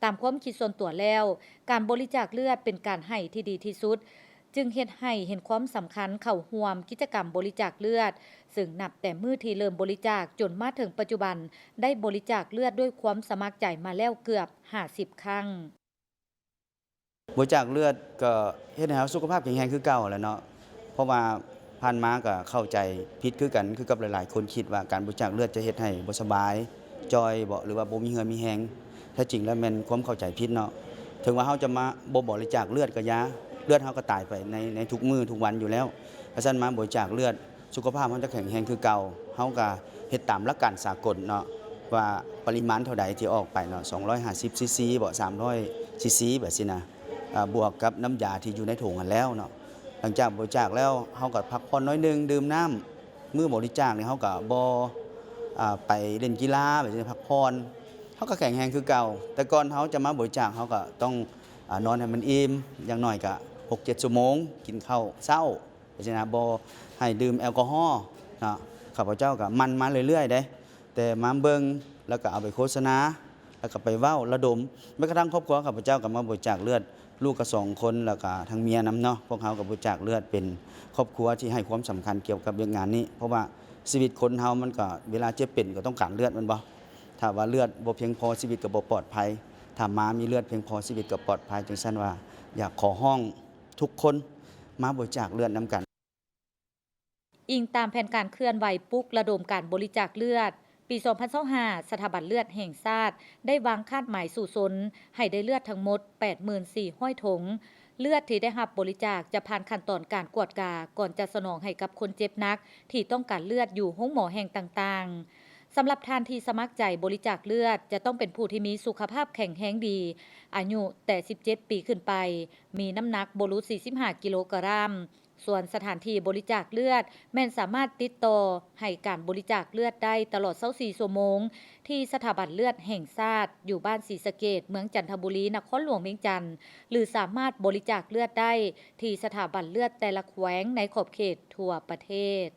ຕາມຄວາມຄິດສ່ວນຕົວແລ້ວ, ການບໍລິຈາກເລືອດເປັນການໃຫ້ທີ່ດີທີ່ສຸດ, ຈຶ່ງເຮັດໃຫ້ເຫັນຄວາມສຳຄັນເຂົ້າຮ່ວມກິດຈະກຳບໍລິຈາກເລືອດ, ເຊິ່ງນັບແຕ່ມື້ທີ່ເລີ່ມບໍລິຈາກຈົນມາເຖິງປັດຈຸບັນ, ໄດ້ບໍລິຈາກເລືອດດ້ວຍຄວາມສະໝັກໃຈມາແລ້ວເກືອບຫ້າສິບຄັ້ງ. ບໍລິຈາກເລືອດກໍເຮັດໃຫ້ເຮົາສຸຂະພາບແຂງແຮງຄືເກົ່າແຫຼະເນາະ, ເພາະວ່າຜ່ານມາກໍເຂົ້າໃຈຜິດຄືກັນ ຄືກັບຫຼາຍໆຄົນຄິດວ່າການບໍລິຈາກເລືອດຈະເຮັດໃຫ້ບໍ່ສະບາຍ, ຈ່ອຍບໍ ຫຼືວ່າບໍ່ມີເຫື່ອມີແຮງ. ແທ້ຈິງແລ້ວແມ່ນຄວາມເຂົ້າໃຈຜິດເນາະ. ເຖິງວ່າເຮົາຈະມາບໍ່ບໍລິຈາກເລືອດກໍຢ່າ, ເລືອດເຮົາກໍຕາຍໄປໃນ ໃນທຸກມື້ທຸກວັນຢູ່ແລ້ວ. ຄັນຊັ້ນມາບໍລິຈາກເລືອດ, ສຸຂະພາບເຮົາຈະແຂງແຮງຄືເກົ່າ, ເຮົາກໍເຮັດຕາມຫຼັກການສາກົນເນາະ ວ່າປະລິມານເທົ່າໃດທີ່ອອກໄປເນາະ, ສອງຮ້ອຍຫ້າສິບຊີຊີບໍ ສາມຮ້ອຍຊີຊີແບບຊີ້ນະ, ອາ ບວກກັບນ້ຳຢາທີ່ຢູ່ໃນຖົງຫັ້ນແລ້ວເນາະ. ຫຼັງຈາກບໍລິຈາກແລ້ວ ເຮົາກໍພັກຜ່ອນໜ້ອຍໜຶ່ງ, ດື່ມນ້ຳ. ມື້ບໍລິຈາກນີ້ເຮົາກໍບໍ່ ອາ ໄປຫຼິ້ນກິລາແບບຊີ້ນະ, ພັກຜ່ອນ, ເຮົາກໍແຂງແຮງຄືເກົ່າ. ແຕ່ກ່ອນເຮົາຈະມາບໍລິຈາກ ເຮົາກໍຕ້ອງ ອາ ນອນໃຫ້ມັນອີ່ມ, ຢ່າງໜ້ອຍກໍຫົກເຈັດຊົ່ວໂມງ, ກິນເຂົ້າເຊົ້າ ຈັ່ງຊີ້ນະ, ບໍ່ໃຫ້ດື່ມແອລກໍຮໍເນາະ. ຂ້າພະເຈົ້າກໍໝັ່ນມາເລື້ອຍໆເດ້, ແຕ່ມາເບິ່ງ ແລ້ວກໍເອົາໄປໂຄສະນາ, ແລ້ວກໍໄປເວົ້າລະດົມ. ແມ້ກະທັ່ງຄອບຄົວຂ້າພະເຈົ້າກໍມາບໍລິຈາກເລືອດ, ລູກກໍສອງຄົນ ແລ້ວກໍທັງເມຍນຳເນາະ. ພວກເຮົາກໍບໍລິຈາກເລືອດ ເປັນຄອບຄົວທີ່ໃຫ້ຄວາມສຳຄັນກ່ຽວກັບວຽກງານນີ້, ເພາະວ່າຊີວິດຄົນເຮົາມັນກໍເວລາເຈັບເປັນກໍຕ້ອງການເລືອດແມ່ນບໍ່? ຖ້າວ່າເລືອດບໍ່ພຽງພໍ ຊີວິດກໍບໍ່ປອດໄພ. ຖ້າມາມີເລືອດພຽງພໍ ຊີວິດກໍປອດໄພ. ຈັ່ງຊັ້ນວ່າ ຢາກຂໍຮ້ອງ ທຸກຄົນມາບໍລິຈາກເລືອດນຳກັນ. ອີງຕາມແຜນການເຄື່ອນໄຫວປຸກລະດົມການບໍລິຈາກເລືອດ, ປີສອງພັນຊາວຫ້າ ສະຖາບັນເລືອດແຫ່ງຊາດໄດ້ວາງຄາດໝາຍສູ້ຊົນໃຫ້ໄດ້ເລືອດທັງໝົດ ແປດໝື່ນສີ່ຮ້ອຍຖົງ. ເລືອດທີ່ໄດ້ຮັບບໍລິຈາກຈະຜ່ານຂັ້ນຕອນການກວດກາ ກ່ອນຈະສະໜອງໃຫ້ກັບຄົນເຈັບໜັກທີ່ຕ້ອງການເລືອດຢູ່ໂຮງໝໍແຫ່ງຕ່າງໆ. ສຳລັບທ່ານທີ່ສະໝັກໃຈບໍລິຈາກເລືອດ ຈະຕ້ອງເປັນຜູ້ທີ່ມີສຸຂະພາບແຂງແຮງດີ, ອາຍຸແຕ່ສິບເຈັດປີຂຶ້ນໄປ, ມີນ້ຳໜັກບໍ່ຫຼຸດສີ່ສິບຫ້າກິໂລກຣາມ. ສ່ວນສະຖານທີ່ບໍລິຈາກເລືອດ ແມ່ນສາມາດຕິດຕໍ່ໃຫ້ການບໍລິຈາກເລືອດໄດ້ຕະຫຼອດຊາວສີ່ຊົ່ວໂມງ ທີ່ສະຖາບັນເລືອດແຫ່ງຊາດ ຢູ່ບ້ານສີສະເກດ, ເມືອງຈັນທະບູລີ, ນະຄອນຫຼວງວຽງຈັນ ຫຼື ສາມາດບໍລິຈາກເລືອດໄດ້ທີ່ສະຖາບັນເລືອດແຕ່ລະແຂວງໃນຂອບເຂດທົ່ວປະເທດ.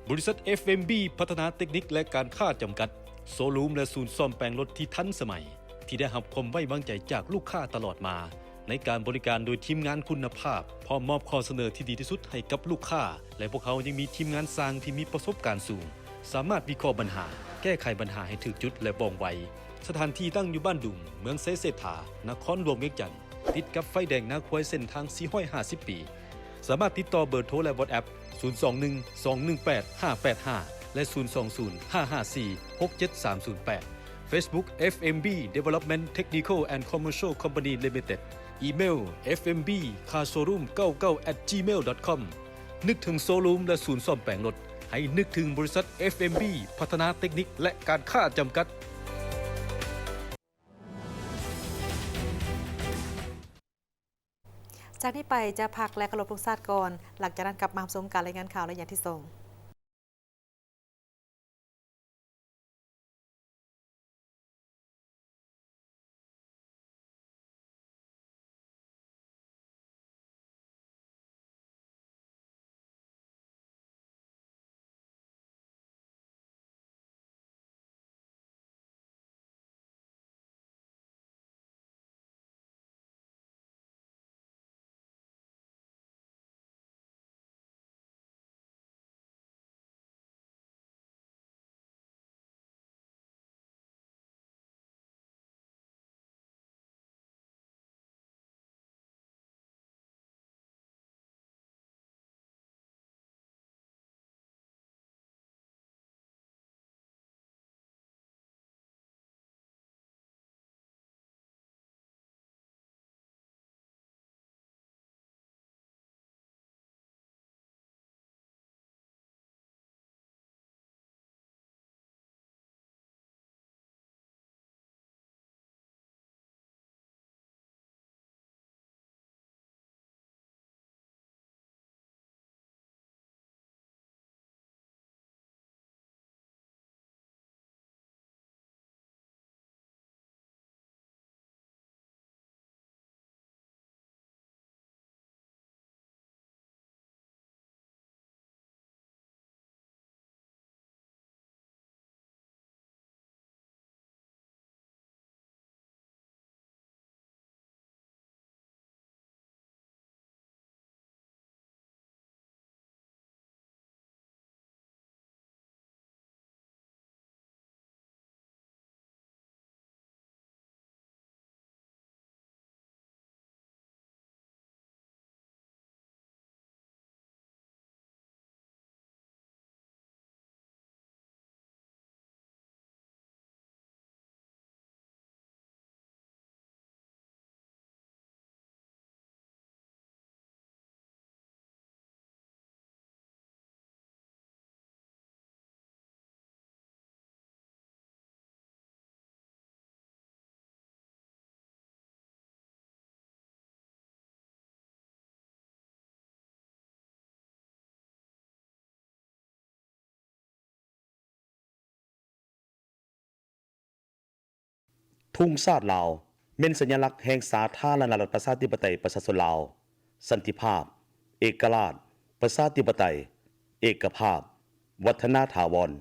ບໍລິສັດ ເອັຟເອັມບີ ພັດທະນາເຕັກນິກ ແລະ ການຄ້າ ຈຳກັດ, ໂຊຣູມ ແລະ ສູນສ້ອມແປງລົດທີ່ທັນສະໄໝ, ທີ່ໄດ້ຮັບຄວາມໄວ້ວາງໃຈຈາກລູກຄ້າຕະຫຼອດມາ, ໃນການບໍລິການໂດຍທີມງານຄຸນນະພາບ, ພ້ອມມອບຂໍ້ສະເໜີທີ່ດີທີ່ສຸດໃຫ້ກັບລູກຄ້າ, ແລະ ພວກເຮົາຍັງມີທີມງານຊ່າງທີ່ມີປະສົບການສູງ, ສາມາດວິເຄາະບັນຫາ, ແກ້ໄຂບັນຫາໃຫ້ຖືກຈຸດ ແລະ ວ່ອງໄວ. ສະຖານທີ່ຕັ້ງຢູ່ບ້ານດຸງ, ເມືອງໄຊເສດຖາ, ນະຄອນຫຼວງວຽງຈັນ. ຕິດກັບໄຟແດງນາຄວາຍເສັ້ນທາງສີ່ຮ້ອຍຫ້າສິບປີ. ສາມາດຕິດຕໍ່ເບີໂທ ແລະ WhatsApp ສູນສອງໜຶ່ງ ສອງໜຶ່ງແປດ ຫ້າແປດຫ້າ ແລະ ສູນສອງສູນ ຫ້າຫ້າສີ່ ຫົກເຈັດສາມສູນແປດ. Facebook ເອັຟເອັມບີ Development Technical and Commercial Company Limited. ອີເມວ ເອັຟເອັມບີ Car Showroom ເກົ້າເກົ້າ at gmail dot com. ນຶກເຖິງໂຊຣູມ ແລະ ສູນສ້ອມແປງລົດ, ໃຫ້ນຶກເຖິງບໍລິສັດ ເອັຟເອັມບີ ພັດທະນາເຕັກນິກ ແລະ ການຄ້າ ຈຳກັດ. ຈາກນີ້ໄປຈະພັກ ແລະ ເຄົາລົບທຸງຊາດກ່ອນ, ຫຼັງຈາກນັ້ນກັບມາຮັບຊົມການລາຍງານຂ່າວໄລຍະທີ່ສອງ. ປຸງຊາດລາວ ແມ່ນສັນຍາລັກແຫ່ງສາທາລະນະລັດ ປະຊາທິປະໄຕ ປະຊາຊົນລາວ, ສັນຕິພາບ, ເອກະລາດ, ປະຊາທິປະໄຕ, ເອກະພາບ, ວັດທະນາຖາວອນ.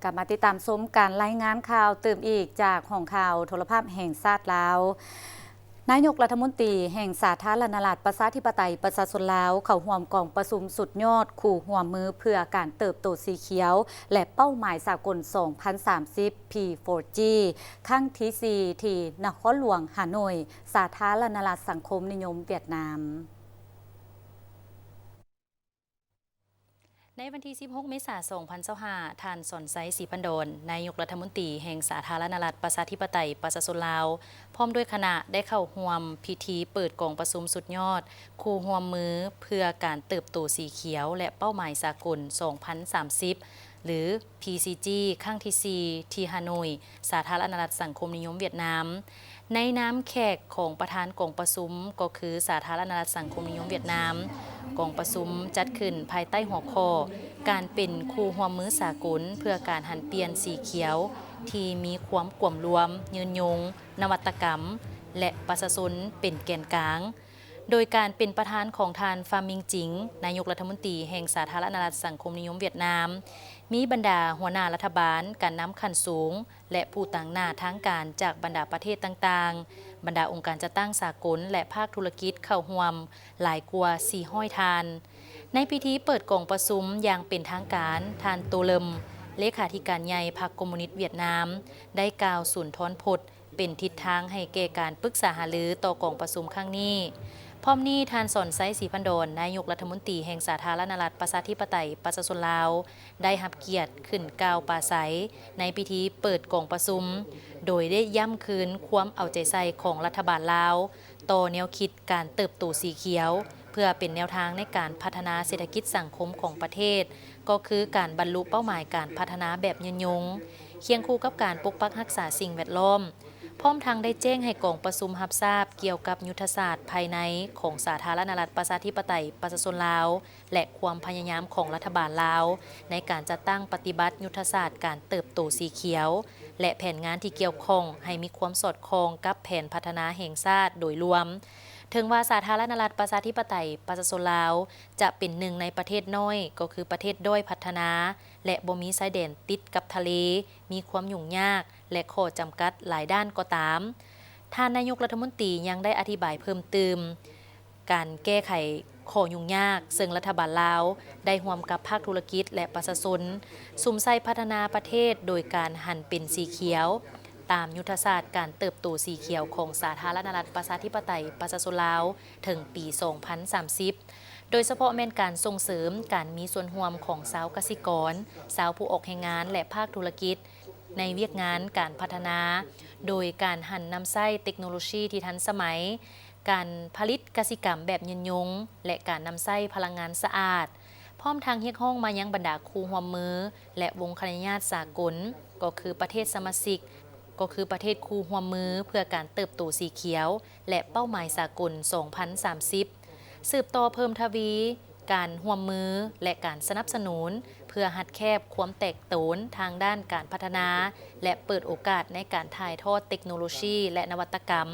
ກັບມາຕິດຕາມຊົມການລາຍງານຂ່າວຕື່ມອີກຈາກຫ້ອງຂ່າວໂທລະພາບແຫ່ງຊາດລາວ. ນາຍົກລັດຖະມົນຕີແຫ່ງສາທາລະນະລັດ ປະຊາທິປະໄຕ ປະຊາຊົນລາວ ເຂົ້າຮ່ວມກອງປະຊຸມສຸດຍອດຄູ່ຮ່ວມມືເພື່ອການເຕີບໂຕສີຂຽວ ແລະ ເປົ້າໝາຍສາກົນສອງພັນສາມສິບ ພີໂຟຈີ ຄັ້ງທີສີ່ ທີ່ນະຄອນຫຼວງຮ່າໂນ້ຍ, ສາທາລະນະລັດສັງຄົມນິຍົມຫວຽດນາມ. ໃນວັນທີສິບຫົກ ເມສາ ສອງພັນຊາວຫ້າ ທ່ານ ສອນໄຊ ສີພັນດອນ ນາຍົກລັດຖະມົນຕີແຫ່ງສາທາລະນະລັດ ປະຊາທິປະໄຕ ປະຊາຊົນລາວ ພ້ອມດ້ວຍຄະນະ ໄດ້ເຂົ້າຮ່ວມພິທີເປີດກອງປະຊຸມສຸດຍອດຄູ່ຮ່ວມມືເພື່ອການເຕີບໂຕສີຂຽວ ແລະ ເປົ້າໝາຍສາກົນສອງພັນສາມສິບ ຫຼື ພີຊີຈີ ຄັ້ງທີສີ່ ທີ່ຮ່າໂນ້ຍ, ສາທາລະນະລັດສັງຄົມນິຍົມຫວຽດນາມ. ໃນນາມແຂກຂອງປະທານກອງປະຊຸມ ກໍຄືສາທາລະນະລັດສັງຄົມນິຍົມຫວຽດນາມ, ກອງປະຊຸມຈັດຂຶ້ນພາຍໃຕ້ຫົວຂໍ້ ການເປັນຄູ່ຮ່ວມມືສາກົນເພື່ອການຫັນປ່ຽນສີຂຽວທີ່ມີຄວາມກວມລວມ, ຍືນຍົງ, ນະວັດຕະກຳ ແລະ ປະຊາຊົນເປັນແກນກາງ. ໂດຍການເປັນປະທານຂອງທ່ານ ຟາມິງຈິງ ນາຍົກລັດຖະມົນຕີແຫ່ງສາທາລະນະລັດສັງຄົມນິຍົມຫວຽດນາມ, ມີບັນດາຫົວໜ້າລັດຖະບານ, ການນຳຂັ້ນສູງ ແລະ ຜູ້ຕາງໜ້າທາງການຈາກບັນດາປະເທດຕ່າງໆ, ບັນດາອົງການຈັດຕັ້ງສາກົນ ແລະ ພາກທຸລະກິດເຂົ້າຮ່ວມຫຼາຍກວ່າສີ່ຮ້ອຍທ່ານ. ໃນພິທີເປີດກອງປະຊຸມຢ່າງເປັນທາງການ, ທ່ານ ໂຕເລິມ ເລຂາທິການໃຫຍ່ພັກຄອມມູນິດຫວຽດນາມ ໄດ້ກ່າວສຸນທອນພົດ ເປັນທິດທາງໃຫ້ແກ່ການປຶກສາຫາລືຕໍ່ກອງປະຊຸມຄັ້ງນີ້. ພ້ອມນີ້, ທ່ານ ສອນໄຊ ສີພັນດອນ ນາຍົກລັດຖະມົນຕີແຫ່ງສາທາລະນະລັດ ປະຊາທິປະໄຕ ປະຊາຊົນລາວ ໄດ້ຮັບກຽດຂຶ້ນກ່າວປາໄສໃນພິທີເປີດກອງປະຊຸມ, ໂດຍໄດ້ຢ້ຳຄືນຄວາມເອົາໃຈໃສ່ຂອງລັດຖະບານລາວຕໍ່ແນວຄິດການເຕີບໂຕສີຂຽວ ເພື່ອເປັນແນວທາງໃນການພັດທະນາເສດຖະກິດສັງຄົມຂອງປະເທດ, ກໍຄືການບັນລຸເປົ້າໝາຍການພັດທະນາແບບຍືນຍົງ, ຄຽງຄູ່ກັບການປົກປັກຮັກສາສິ່ງແວດລ້ອມ. ພ້ອມທັງໄດ້ແຈ້ງໃຫ້ກອງປະຊຸມຮັບຊາບກ່ຽວກັບຍຸດທະສາດພາຍໃນຂອງສາທາລະນະລັດ ປະຊາທິປະໄຕ ປະຊາຊົນລາວ ແລະ ຄວາມພະຍາຍາມຂອງລັດຖະບານລາວ ໃນການຈັດຕັ້ງປະຕິບັດຍຸດທະສາດການເຕີບໂຕສີຂຽວ ແລະ ແຜນງານທີ່ກ່ຽວຂ້ອງໃຫ້ມີຄວາມສອດຄ່ອງກັບແຜນພັດທະນາແຫ່ງຊາດໂດຍລວມ. ເຖິງວ່າສາທາລະນະລັດ ປະຊາທິປະໄຕ ປະຊາຊົນລາວ ຈະເປັນໜຶ່ງໃນປະເທດນ້ອຍ, ກໍຄືປະເທດດ້ອຍພັດທະນາ ແລະ ບໍ່ມີຊາຍແດນຕິດກັບທະເລ, ມີຄວາມຫຍຸ້ງຍາກ ແລະ ຂໍ້ຈຳກັດຫຼາຍດ້ານກໍຕາມ, ທ່ານນາຍົກລັດຖະມົນຕີຍັງໄດ້ອະທິບາຍເພີ່ມຕື່ມ ການແກ້ໄຂຂໍ້ຫຍຸ້ງຍາກ, ເຊິ່ງລັດຖະບານລາວໄດ້ຮ່ວມກັບພາກທຸລະກິດ ແລະ ປະຊາຊົນ ສຸມໃສ່ພັດທະນາປະເທດໂດຍການຫັນເປັນສີຂຽວ, ຕາມຍຸດທະສາດການເຕີບໂຕສີຂຽວຂອງສາທາລະນະລັດ ປະຊາທິປະໄຕ ປະຊາຊົນລາວ ເຖິງປີສອງພັນສາມສິບ, ໂດຍສະເພາະແມ່ນການສົ່ງເສີມການມີສ່ວນຮ່ວມຂອງຊາວກະສິກອນ, ຊາວຜູ້ອອກແຮງງານ ແລະ ພາກທຸລະກິດ ໃນວຽກງານການພັດທະນາ, ໂດຍການຫັນນຳໃຊ້ເຕັກໂນໂລຊີທີ່ທັນສະໄໝ, ການຜະລິດກະສິກຳແບບຍືນຍົງ ແລະ ການນຳໃຊ້ພະລັງງານສະອາດ, ພ້ອມທັງຮຽກຮ້ອງມາຍັງບັນດາຄູ່ຮ່ວມມື ແລະ ວົງຄະນະຍາດສາກົນ ກໍຄືປະເທດສະມາຊິກ ກໍຄືປະເທດຄູ່ຮ່ວມມືເພື່ອການເຕີບໂຕສີຂຽວ ແລະ ເປົ້າໝາຍສາກົນສອງພັນສາມສິບ ສືບຕໍ່ເພີ່ມທະວີການຮ່ວມມື ແລະ ການສະໜັບສະໜູນ ເພື່ອຮັດແຄບຄວາມແຕກໂຕນທາງດ້ານການພັດທະນາ ແລະ ເປີດໂອກາດໃນການຖ່າຍທອດເຕັກໂນໂລຊີ ແລະ ນະວັດຕະກຳ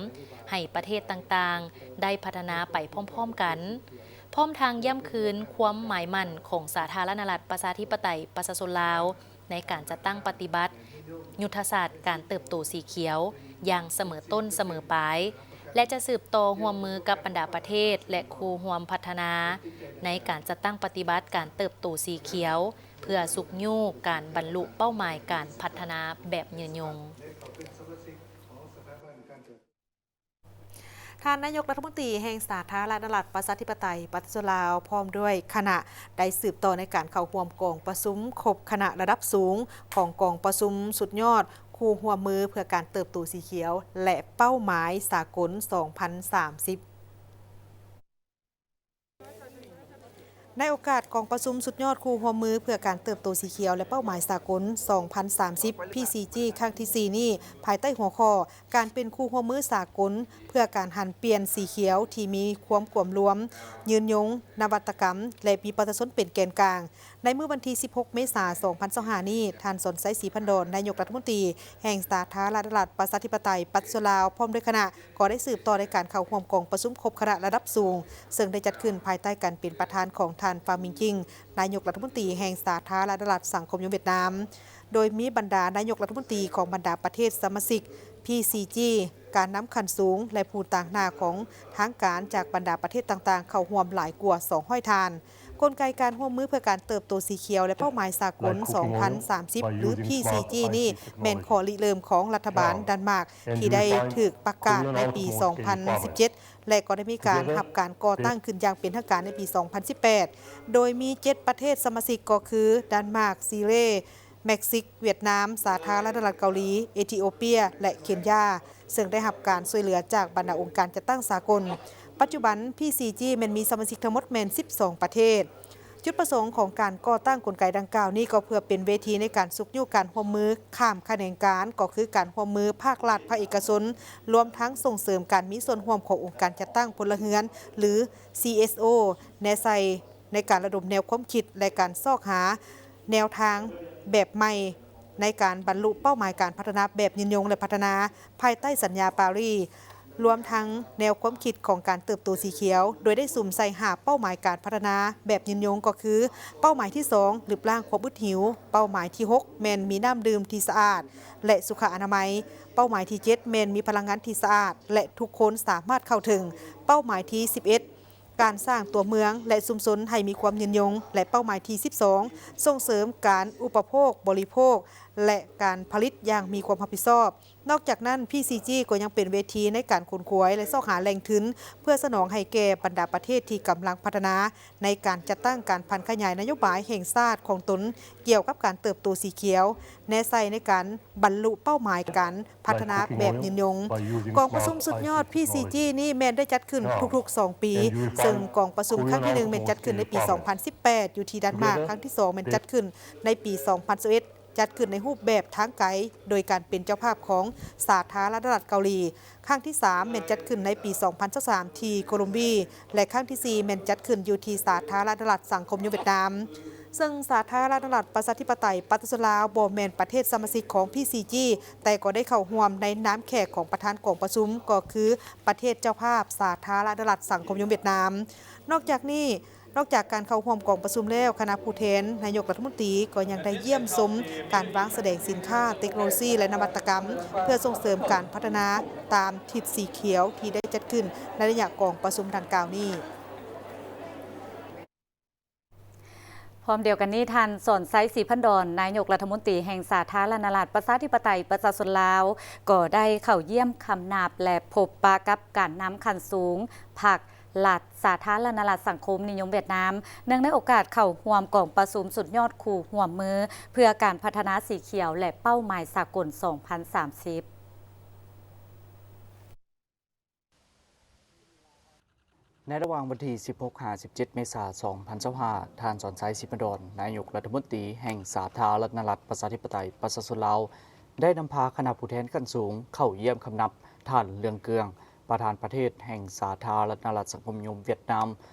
ໃຫ້ປະເທດຕ່າງໆ ໄດ້ພັດທະນາໄປພ້ອມໆກັນ, ພ້ອມທັງຢ້ຳຄືນຄວາມໝາຍໝັ້ນຂອງສາທາລະນະລັດ ປະຊາທິປະໄຕ ປະຊາຊົນລາວ ໃນການຈັດຕັ້ງປະຕິບັດຍຸດທະສາດການເຕີບໂຕສີຂຽວຢ່າງສະເໝີຕົ້ນສະເໝີປາຍ ແລະ ຈະສືບຕໍ່ຮ່ວມມືກັບບັນດາປະເທດ ແລະ ຄູ່ຮ່ວມພັດທະນາ ໃນການຈັດຕັ້ງປະຕິບັດການເຕີບໂຕສີຂຽວ ເພື່ອຊຸກຍູ້ການບັນລຸເປົ້າໝາຍການພັດທະນາແບບຍືນຍົງ. ທ່ານນາຍົກລັດຖະມົນຕີແຫ່ງສາທາລະນະລັດ ປະຊາທິປະໄຕ ປະຊາຊົນລາວ ພ້ອມດ້ວຍຄະນະ ໄດ້ສືບຕໍ່ໃນການເຂົ້າຮ່ວມກອງປະຊຸມຄົບຄະນະລະດັບສູງ ຂອງກອງປະຊຸມສຸດຍອດຄູ່ຮ່ວມມືເພື່ອການເຕີບໂຕສີຂຽວ ແລະ ເປົ້າໝາຍສາກົນສອງພັນສາມສິບ. ໃນໂອກາດກອງປະຊຸມສຸດຍອດຄູ່ຮ່ວມມືເພື່ອການເຕີບໂຕສີຂຽວ ແລະ ເປົ້າໝາຍສາກົນສອງພັນສາມສິບ ພີຊີຈີ ຄັ້ງທີສີ່ນີ້ ພາຍໃຕ້ຫົວຂໍ້ ການເປັນຄູ່ຮ່ວມມືສາກົນເພື່ອການຫັນປ່ຽນສີຂຽວທີ່ມີຄວາມກວມລວມ, ຍືນຍົງ, ນະວັດຕະກຳ ແລະ ມີປະຊາຊົນເປັນແກນກາງ. ໃນມື້ວັນທີສິບຫົກ ເມສາ ສອງພັນຊາວຫ້ານີ້, ທ່ານ ສອນໄຊ ສີພັນດອນ ນາຍົກລັດຖະມົນຕີແຫ່ງສາທາລະນະລັດ ປະຊາທິປະໄຕ ປະຊາຊົນລາວ ພ້ອມດ້ວຍຄະນະ ກໍໄດ້ສືບຕໍ່ໃນການເຂົ້າຮ່ວມກອງປະຊຸມຄົບຄະນະລະດັບສູງ ເຊິ່ງໄດ້ຈັດຂຶ້ນພາຍໃຕ້ການເປັນປະທານຂອງທ່ານ ຟາມິງຈິງ ນາຍົກລັດຖະມົນຕີແຫ່ງສາທາລະນະລັດສັງຄົມນິຍົມຫວຽດນາມ, ໂດຍມີບັນດານາຍົກລັດຖະມົນຕີຂອງບັນດາປະເທດສະມາຊິກ ພີຊີຈີ ການນຳຂັ້ນສູງ ແລະ ຜູ້ຕາງໜ້າຂອງທາງການຈາກບັນດາປະເທດຕ່າງໆ ເຂົ້າຮ່ວມຫຼາຍກວ່າສອງຮ້ອຍທ່ານ. ກົນໄກການຮ່ວມມືເພື່ອການເຕີບໂຕສີຂຽວ ແລະ ເປົ້າໝາຍສາກົນສອງພັນສາມສິບ ຫຼື ພີຊີຈີ ນີ້ ແມ່ນຂໍ້ລິເລີ່ມຂອງລັດຖະບານດັນມາກ ທີ່ໄດ້ຖືກປະກາດໃນປີສອງພັນສິບເຈັດ ແລະ ກໍໄດ້ມີການຮັບການກໍ່ຕັ້ງຂຶ້ນຢ່າງເປັນທາງການໃນປີສອງພັນສິບແປດ ໂດຍມີເຈັດປະເທດສະມາຊິກ ກໍຄື ດັນມາກ, ຊີເລ, ເມັກຊິກ, ຫວຽດນາມ, ສາທາລະນະລັດເກົາຫຼີ, ເອທິໂອເປຍ ແລະ ເຄນຢາ, ເຊິ່ງໄດ້ຮັບການຊ່ວຍເຫຼືອຈາກບັນດາອົງການຈັດຕັ້ງສາກົນ. ປັດຈຸບັນ ພີຊີຈີ ແມ່ນມີສະມາຊິກທັງໝົດແມ່ນສິບສອງປະເທດ. ຈຸດປະສົງຂອງການກໍ່ຕັ້ງກົນໄກດັ່ງກ່າວນີ້ ກໍເພື່ອເປັນເວທີໃນການຊຸກຍູ້ການຮ່ວມມືຂ້າມຂະແໜງການ, ກໍຄືການຮ່ວມມືພາກລັດ, ພາກເອກະຊົນ, ລວມທັງສົ່ງເສີມການມີສ່ວນຮ່ວມຂອງອົງການຈັດຕັ້ງພົນລະເຮືອນ ຫຼື ຊີເອສໂອ ແນໃສ່ ໃນການລະດົມແນວຄວາມຄິດ ແລະ ການຊອກຫາແນວທາງແບບໃໝ່ ໃນການບັນລຸເປົ້າໝາຍການພັດທະນາແບບຍືນຍົງ ແລະ ພັດທະນາພາຍໃຕ້ສັນຍາປາຣີ, ລວມທັງແນວຄວາມຄິດຂອງການເຕີບໂຕສີຂຽວ, ໂດຍໄດ້ສຸມໃສ່ຫ້າເປົ້າໝາຍການພັດທະນາແບບຍືນຍົງ ກໍຄື ເປົ້າໝາຍທີສອງ ລຶບລ້າງຄວາມອຶດຫິວ, ເປົ້າໝາຍທີຫົກ ແມ່ນມີນ້ຳດື່ມທີ່ສະອາດ ແລະ ສຸຂະອະນາໄມ, ເປົ້າໝາຍທີເຈັດ ແມ່ນມີພະລັງງານທີ່ສະອາດ ແລະ ທຸກຄົນສາມາດເຂົ້າເຖິງ, ເປົ້າໝາຍທີສິບເອັດ ການສ້າງຕົວເມືອງ ແລະ ຊຸມຊົນໃຫ້ມີຄວາມຍືນຍົງ ແລະ ເປົ້າໝາຍທີສິບສອງ ສົ່ງເສີມການອຸປະໂພກບໍລິໂພກ ແລະ ການຜະລິດຢ່າງມີຄວາມຮັບຜິດຊອບ. ນອກຈາກນັ້ນ ພີຊີຈີ ກໍຍັງເປັນເວທີໃນການຂົນຂວາຍ ແລະ ຊອກຫາແຫຼ່ງທຶນ ເພື່ອສະໜອງໃຫ້ແກ່ບັນດາປະເທດທີ່ກຳລັງພັດທະນາ ໃນການຈັດຕັ້ງການຜັນຂະຫຍາຍນະໂຍບາຍແຫ່ງຊາດຂອງຕົນ ກ່ຽວກັບການເຕີບໂຕສີຂຽວ, ແນໃສ່ໃນການບັນລຸເປົ້າໝາຍການ ພັດທະນາແບບຍືນຍົງ. ກອງປະຊຸມສຸດຍອດ ພີຊີຈີ ນີ້ແມ່ນໄດ້ຈັດຂຶ້ນທຸກໆສອງປີ, ເຊິ່ງກອງປະຊຸມຄັ້ງທີໜຶ່ງແມ່ນຈັດຂຶ້ນໃນປີສອງພັນສິບແປດ ຢູ່ທີ່ດັນມາກ, ຄັ້ງທີສອງແມ່ນຈັດຂຶ້ນໃນປີສອງພັນຊາວເອັດ ຈັດຂຶ້ນໃນຮູບແບບທາງໄກ ໂດຍການເປັນເຈົ້າພາບຂອງສາທາລະນະລັດເກົາຫຼີ, ຄັ້ງທີສາມແມ່ນຈັດຂຶ້ນໃນປີສອງພັນຊາວສາມ ທີ່ໂກລົມບີ ແລະ ຄັ້ງທີສີ່ແມ່ນຈັດຂຶ້ນຢູ່ທີ່ສາທາລະນະລັດສັງຄົມນິຍົມຫວຽດນາມ. ເຊິ່ງສາທາລະນະລັດປະຊາທິປະໄຕປະຊາຊົນລາວບໍ່ແມ່ນປະເທດສະມາຊິກຂອງ ພີຊີຈີ ແຕ່ກໍໄດ້ເຂົ້າຮ່ວມໃນນາມແຂກຂອງປະທານກອງປະຊຸມ ກໍຄືປະເທດເຈົ້າພາບສາທາລະນະລັດສັງຄົມນິຍົມຫວຽດນາມ. ນອກຈາກນີ້, ນອກຈາກການເຂົ້າຮ່ວມກອງປະຊຸມແລ້ວ, ຄະນະຜູ້ແທນນາຍົກລັດຖະມົນຕີກໍຍັງໄດ້ຢ້ຽມຊົມການວາງສະແດງສິນຄ້າ, ເຕັກໂນໂລຊີ ແລະ ນະວັດຕະກຳ ເພື່ອສົ່ງເສີມການພັດທະນາຕາມທິດສີຂຽວ ທີ່ໄດ້ຈັດຂຶ້ນໃນໄລຍະກອງປະຊຸມດັ່ງກ່າວນີ້. ພ້ອມດຽວກັນນີ້, ທ່ານ ສອນໄຊ ສີພັນດອນ ນາຍົກລັດຖະມົນຕີແຫ່ງສາທາລະນະລັດປະຊາທິປະໄຕປະຊາຊົນລາວ ກໍໄດ້ເຂົ້າຢ້ຽມຄຳນັບ ແລະ ພົບປະກັບການນຳຂັ້ນສູງພັກລັດສາທາລະນະລັດສັງຄົມນິຍົມຫວຽດນາມ ເນື່ອງໃນໂອກາດເຂົ້າຮ່ວມກອງປະຊຸມສຸດຍອດຄູ່ຮ່ວມມືເພື່ອການພັດທະນາສີຂຽວ ແລະ ເປົ້າໝາຍສາກົນສອງພັນສາມສິບ. ໃນລະຫວ່າງວັນທີສິບຫົກຫາສິບເຈັດເມສາສອງພັນຊາວຫ້າ ທ່ານ ສອນໄຊ ສີພັນດອນ ນາຍົກລັດຖະມົນຕີແຫ່ງສາທາລະນະລັດປະຊາທິປະໄຕປະຊາຊົນລາວ ໄດ້ນຳພາຄະນະຜູ້ແທນຂັ້ນສູງເຂົ້າຢ້ຽມຄຳນັບທ່ານ ເລື່ອງເກືອງ ປະທານປະເທດແຫ່ງສາທາລະນະລັດສັງຄົມນິຍົມຫວຽດນາມ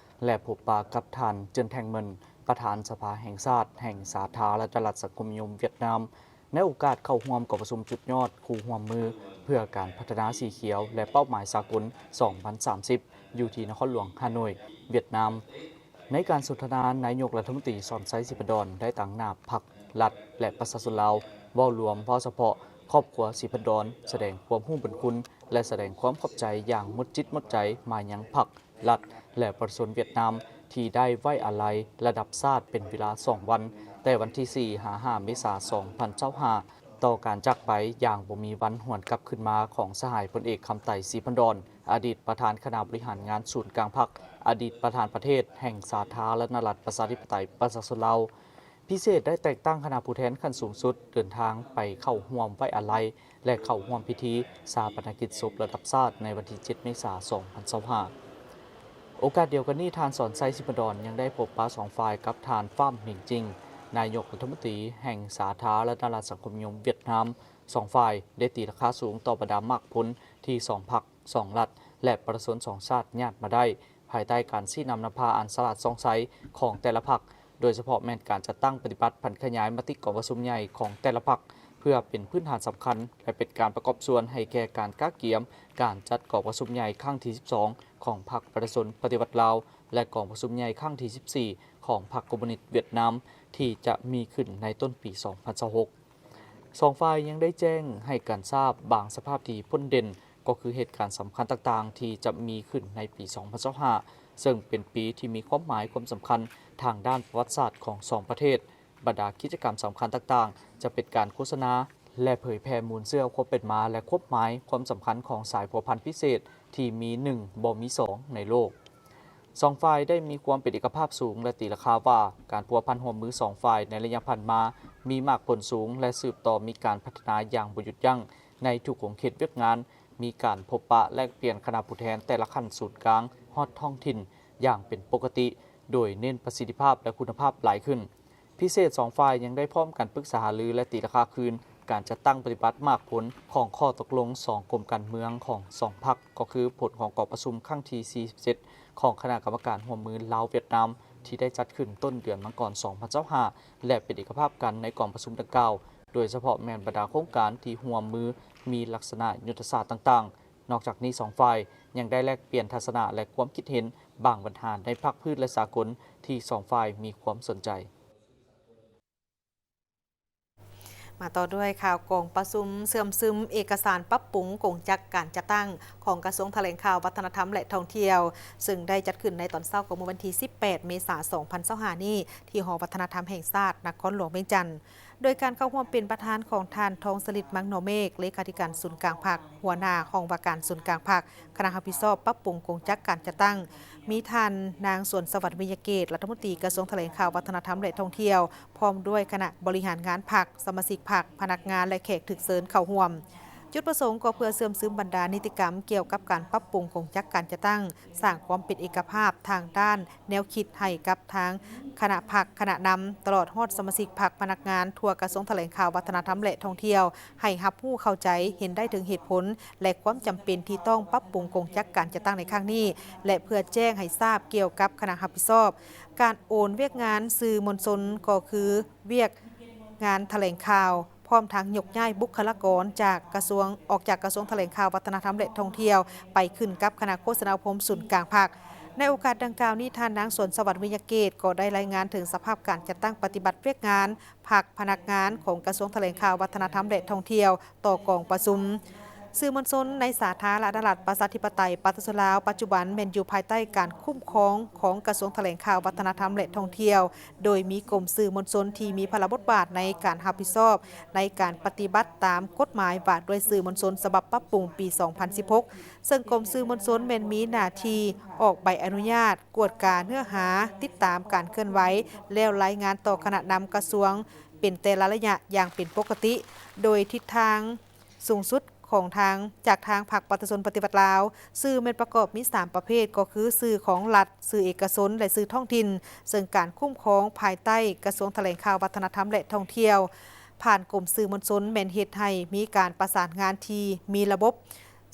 ແລະ ພົບປະກັບທ່ານ ເຈີນແທງເມິນ ປະທານສະພາແຫ່ງຊາດແຫ່ງສາທາລະນະລັດສັງຄົມນິຍົມຫວຽດນາມ ໃນໂອກາດເຂົ້າຮ່ວມກອງປະຊຸມສຸດຍອດຄູ່ຮ່ວມມືເພື່ອການພັດທະນາສີຂຽວ ແລະ ເປົ້າໝາຍສາກົນສອງພັນສາມສິບ ຢູ່ທີ່ນະຄອນຫຼວງຮ່າໂນ້ຍ ຫວຽດນາມ. ໃນການສົນທະນາ, ນາຍົກລັດຖະມົນຕີ ສອນໄຊ ສີພັນດອນ ໄດ້ຕາງໜ້າພັກ, ລັດ ແລະ ປະຊາຊົນລາວ ເວົ້າລວມ, ເວົ້າສະເພາະຄອບຄົວສີພັນດອນ ສະແດງຄວາມຮູ້ບຸນຄຸນ ແລະ ສະແດງຄວາມຂອບໃຈຢ່າງໝົດຈິດໝົດໃຈມາຍັງພັກ, ລັດ ແລະ ປະຊາຊົນຫວຽດນາມ ທີ່ໄດ້ໄວ້ອາໄລລະດັບຊາດເປັນເວລາສອງວັນ, ແຕ່ວັນທີສີ່ຫາຫ້າເມສາສອງພັນຊາວຫ້າ ຕໍ່ການຈາກໄປຢ່າງບໍ່ມີວັນຫວນກັບຄືນມາຂອງສະຫາຍພົນເອກ ຄຳໄຕ ສີພັນດອນ ອະດີດປະທານຄະນະບໍລິຫານງານສູນກາງພັກ, ອະດີດປະທານປະເທດແຫ່ງສາທາລະນະລັດປະຊາທິປະໄຕປະຊາຊົນລາວ. ພິເສດໄດ້ແຕ່ງຕັ້ງຄະນະຜູ້ແທນຂັ້ນສູງສຸດເດີນທາງໄປເຂົ້າຮ່ວມໄວ້ອາໄລ ແລະ ເຂົ້າຮ່ວມພິທີຊາປະນະກິດສົບລະດັບຊາດໃນວັນທີເຈັດເມສາສອງພັນຊາວຫ້າ. ໂອກາດດຽວກັນນີ້, ທ່ານ ສອນໄຊ ສີພັນດອນ ຍັງໄດ້ພົບປະສອງຝ່າຍກັບທ່ານ ຟາມ ເມັງຈິງ ນາຍົກລັດຖະມົນຕີແຫ່ງສາທາລະນະລັດສັງຄົມນິຍົມຫວຽດນາມ. ສອງຝ່າຍໄດ້ຕີລາຄາສູງຕໍ່ບັນດາໝາກຜົນທີ່ສອງພັກ, ສອງລັດ ແລະ ປະຊາຊົນສອງຊາດຍາດມາໄດ້ ພາຍໃຕ້ການຊີ້ນຳນຳພາອັນສະຫຼາດສ່ອງໃສຂອງແຕ່ລະພັກ, ໂດຍສະເພາະແມ່ນການຈັດຕັ້ງປະຕິບັດຜັນຂະຫຍາຍມະຕິກອງປະຊຸມໃຫຍ່ຂອງແຕ່ລະພັກ ເພື່ອເປັນພື້ນຖານສຳຄັນ ແລະ ເປັນການປະກອບສ່ວນໃຫ້ແກ່ການກະກຽມການຈັດກອງປະຊຸມໃຫຍ່ຄັ້ງທີສິບສອງຂອງພັກປະຊາຊົນປະຕິວັດລາວ ແລະ ກອງປະຊຸມໃຫຍ່ຄັ້ງທີສິບສີ່ຂອງພັກຄອມມູນິດຫວຽດນາມ ທີ່ຈະມີຂຶ້ນໃນຕົ້ນປີສອງພັນຊາວຫົກ. ສອງຝ່າຍຍັງໄດ້ແຈ້ງໃຫ້ກັນຊາບບາງສະພາບທີ່ພົ້ນເດັ່ນ ກໍຄືເຫດການສຳຄັນຕ່າງໆທີ່ຈະມີຂຶ້ນໃນປີສອງພັນຊາວຫ້າ ເຊິ່ງເປັນປີທີ່ມີຄວາມໝາຍຄວາມສຳຄັນທາງດ້ານປະຫວັດສາດຂອງສອງປະເທດ. ບັນດາກິດຈະກຳສຳຄັນຕ່າງໆ ຈະເປັນການໂຄສະນາ ແລະ ເຜີຍແຜ່ມູນເຊື້ອຄວາມເປັນມາ ແລະ ຄວາມໝາຍຄວາມສຳຄັນຂອງສາຍພົວພັນພິເສດທີ່ມີໜຶ່ງບໍ່ມີສອງໃນໂລກ. ສອງຝ່າຍໄດ້ມີຄວາມເປັນເອກະພາບສູງ ແລະ ຕີລາຄາວ່າ ການພົວພັນຮ່ວມມືສອງຝ່າຍໃນໄລຍະຜ່ານມາ ມີໝາກຜົນສູງ ແລະ ສືບຕໍ່ມີການພັດທະນາຢ່າງບໍ່ຢຸດຢັ້ງໃນທຸກຂົງເຂດວຽກງານ, ມີການພົບປະແລກປ່ຽນຄະນະຜູ້ແທນແຕ່ລະຂັ້ນສູນກາງຮອດທ້ອງຖິ່ນຢ່າງເປັນປົກກະຕິ, ໂດຍເນັ້ນປະສິດທິພາບ ແລະ ຄຸນນະພາບຫຼາຍຂຶ້ນ. ພິເສດສອງຝ່າຍຍັງໄດ້ພ້ອມກັນປຶກສາຫາລື ແລະ ຕີລາຄາຄືນການຈັດຕັ້ງປະຕິບັດໝາກຜົນຂອງຂໍ້ຕົກລົງສອງກົມການເມືອງຂອງສອງພັກ ກໍຄືຜົນຂອງກອງປະຊຸມຄັ້ງທີສີ່ສິບເຈັດຂອງຄະນະກຳມະການຮ່ວມມືລາວ-ຫວຽດນາມ ທີ່ໄດ້ຈັດຂຶ້ນຕົ້ນເດືອນມັງກອນສອງພັນຊາວຫ້າ ແລະ ເປັນເອກະພາບກັນໃນກອງປະຊຸມດັ່ງກ່າວ, ໂດຍສະເພາະແມ່ນບັນດາໂຄງການທີ່ຮ່ວມມືມີລັກສະນະຍຸດທະສາດຕ່າງໆ. ນອກຈາກນີ້, ສອງຝ່າຍຍັງໄດ້ແລກປ່ຽນທັດສະນະ ແລະ ຄວາມຄິດເຫັນບາງບັນຫາໃນພາກພື້ນ ແລະ ສາກົນທີ່ສອງຝ່າຍມີຄວາມສົນໃຈ. ມາຕໍ່ດ້ວຍຂ່າວກອງປະຊຸມເຊື່ອມຊຶມເອກະສານປັບປຸງກົງຈັກການຈັດຕັ້ງຂອງກະຊວງຖະແຫຼງຂ່າວ, ວັດທະນະທຳ ແລະ ທ່ອງທ່ຽວ, ເຊິ່ງໄດ້ຈັດຂຶ້ນໃນຕອນເຊົ້າຂອງມື້ວັນທີສິບແປດເມສາສອງພັນຊາວຫ້ານີ້ ທີ່ຫໍວັດທະນະທຳແຫ່ງຊາດ ນະຄອນຫຼວງວຽງຈັນ. ໂດຍການເຂົ້າຮ່ວມເປັນປະທານຂອງທ່ານ ທອງສະລິດ ມັງນໍເມກ ເລຂາທິການສູນກາງພັກ, ຫົວໜ້າຫ້ອງວ່າການສູນກາງພັກ, ຄະນະຮັບຜິດຊອບປັບປຸງກົງຈັກການຈັດຕັ້ງ, ມີທ່ານ ນາງ ສວນສະຫວັດ ວິຍະເກດ ລັດຖະມົນຕີກະຊວງຖະແຫຼງຂ່າວ, ວັດທະນະທຳ ແລະ ທ່ອງທ່ຽວ, ພ້ອມດ້ວຍຄະນະບໍລິຫານງານພັກ, ສະມາຊິກພັກ, ພະນັກງານ ແລະ ແຂກຖືກເຊີນເຂົ້າຮ່ວມ. ຈຸດປະສົງກໍເພື່ອເຊື່ອມຊຶມບັນດານິຕິກຳກ່ຽວກັບການປັບປຸງກົງຈັກການຈັດຕັ້ງ, ສ້າງຄວາມເປັນເອກະພາບທາງດ້ານແນວຄິດໃຫ້ກັບທາງຄະນະພັກ, ຄະນະນຳ, ຕະຫຼອດຮອດສະມາຊິກພັກ, ພະນັກງານທົ່ວກະຊວງຖະແຫຼງຂ່າວ, ວັດທະນະທຳ ແລະ ທ່ອງທ່ຽວ ໃຫ້ຮັບຮູ້ເຂົ້າໃຈ, ເຫັນໄດ້ເຖິງເຫດຜົນ ແລະ ຄວາມຈຳເປັນທີ່ຕ້ອງປັບປຸງກົງຈັກການຈັດຕັ້ງໃນຄັ້ງນີ້ ແລະ ເພື່ອແຈ້ງໃຫ້ຊາບກ່ຽວກັບຄະນະຮັບຜິດຊອບການໂອນວຽກງານສື່ມວນຊົນ ກໍຄືວຽກງານຖະແຫຼງຂ່າວ, ພ້ອມທັງຍົກຍ້າຍບຸກຄະລາກອນຈາກກະຊວງ, ອອກຈາກກະຊວງຖະແຫຼງຂ່າວ, ວັດທະນະທຳ ແລະ ທ່ອງທ່ຽວ ໄປຂຶ້ນກັບຄະນະໂຄສະນາອົບຮົມສູນກາງພັກ. ໃນໂອກາດດັ່ງກ່າວນີ້, ທ່ານ ນາງ ສວນສະຫວັດ ວິຍະເກດ ກໍໄດ້ລາຍງານເຖິງສະພາບການຈັດຕັ້ງປະຕິບັດວຽກງານ ພັກພະນັກງານຂອງກະຊວງຖະແຫຼງຂ່າວ, ວັດທະນະທຳ ແລະ ທ່ອງທ່ຽວ ຕໍ່ກອງປະຊຸມ. ສື່ມວນຊົນໃນສາທາລະນະລັດປະຊາທິປະໄຕປະຊາຊົນລາວ ປັດຈຸບັນແມ່ນຢູ່ພາຍໃຕ້ການຄຸ້ມຄອງຂອງກະຊວງຖະແຫຼງຂ່າວ, ວັດທະນະທຳ ແລະ ທ່ອງທ່ຽວ, ໂດຍມີກົມສື່ມວນຊົນທີ່ມີພາລະບົດບາດໃນການຮັບຜິດຊອບໃນການປະຕິບັດຕາມກົດໝາຍວ່າດ້ວຍສື່ມວນຊົນສະບັບປັບປຸງປີສອງພັນສິບຫົກ ເຊິ່ງກົມສື່ມວນຊົນແມ່ນມີໜ້າທີ່ອອກໃບອະນຸຍາດ, ກວດກາເນື້ອຫາ, ຕິດຕາມການເຄື່ອນໄຫວ ແລ້ວລາຍງານຕໍ່ຄະນະນຳກະຊວງເປັນແຕ່ລະໄລຍະຢ່າງເປັນປົກກະຕິ, ໂດຍທິດທາງສູງສຸດ ຂອງທາງ ຈາກທາງພັກປະຊາຊົນປະຕິວັດລາວ. ສື່ແມ່ນປະກອບມີສາມປະເພດ ກໍຄືສື່ຂອງລັດ, ສື່ເອກະຊົນ ແລະ ສື່ທ້ອງຖິ່ນ, ເຊິ່ງການຄຸ້ມຄອງພາຍໃຕ້ກະຊວງຖະແຫຼງຂ່າວ, ວັດທະນະທຳ ແລະ ທ່ອງທ່ຽວ ຜ່ານກົມສື່ມວນຊົນ ແມ່ນເຮັດໃຫ້ມີການປະສານງານທີ່ມີລະບົບ.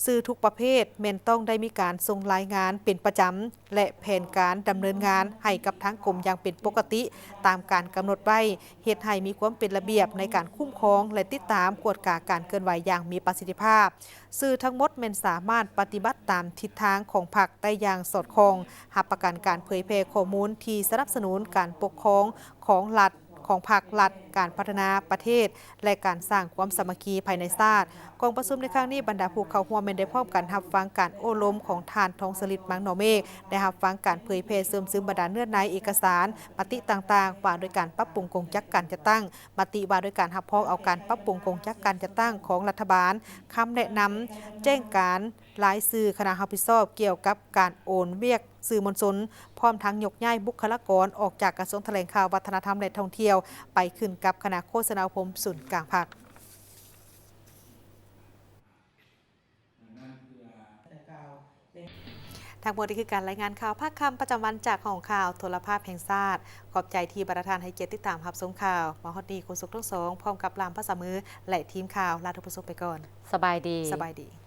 ສື່ທຸກປະເພດແມ່ນຕ້ອງໄດ້ມີການສົ່ງລາຍງານເປັນປະຈຳ ແລະ ແຜນການດຳເນີນງານໃຫ້ກັບທາງກົມຢ່າງເປັນປົກກະຕິຕາມການກຳນົດໄວ້, ເຮັດໃຫ້ມີຄວາມເປັນລະບຽບໃນການຄຸ້ມຄອງ ແລະ ຕິດຕາມກວດກາການເຄື່ອນໄຫວຢ່າງມີປະສິດທິພາບ. ສື່ທັງໝົດແມ່ນສາມາດປະຕິບັດຕາມທິດທາງຂອງພັກໄດ້ຢ່າງສອດຄ່ອງ, ຮັບປະກັນການເຜີຍແຜ່ຂໍ້ມູນທີ່ສະໜັບສະໜູນການປົກຄອງຂອງລັດ, ຂອງພັກລັດ, ການພັດທະນາປະເທດ ແລະ ການສ້າງຄວາມສາມັກຄີພາຍໃນຊາດ. ກອງປະຊຸມໃນຄັ້ງນີ້, ບັນດາຜູ້ເຂົ້າຮ່ວມແມ່ນໄດ້ພ້ອມກັນຮັບຟັງການໂອ້ລົມຂອງທ່ານ ທອງສະລິດ ມັງໜໍເມກ, ໄດ້ຮັບຟັງການເຜີຍແຜ່ເຊື່ອມຊຶມບັນດາເນື້ອໃນເອກະສານ, ມະຕິຕ່າງໆ ວ່າໂດຍການປັບປຸງກົງຈັກການຈັດຕັ້ງ, ມະຕິວ່າໂດຍການຮັບຮອງເອົາການປັບປຸງກົງຈັກການຈັດຕັ້ງຂອງລັດຖະບານ, ຄຳແນະນຳ, ແຈ້ງການລາຍຊື່ຄະນະຮັບຜິດຊອບກ່ຽວກັບການໂອນວຽກສື່ມວນຊົນ, ພ້ອມທັງຍົກຍ້າຍບຸກຄະລາກອນອອກຈາກກະຊວງຖະແຫຼງຂ່າວ, ວັດທະນະທຳ ແລະ ທ່ອງທ່ຽວ ໄປຂຶ້ນກັບຄະນະໂຄສະນາອົບຮົມສູນກາງພັກ. ທັງໝົດນີ້ຄືການລາຍງານຂ່າວພາກຄ່ຳປະຈຳວັນຈາກຫ້ອງຂ່າວໂທລະພາບແຫ່ງຊາດ. ຂອບໃຈທີ່ບັນດາທ່ານໃຫ້ກຽດຕິດຕາມຮັບຊົມຂ່າວ. ມາຮອດນີ້ ໂຄສົກທັງສອງ ພ້ອມກັບລາມພາສາມື ແລະ ທີມຂ່າວ ລາທ່ານຜູ້ຊົມໄປກ່ອນ. ສະບາຍດີ. ສະບາຍດີ.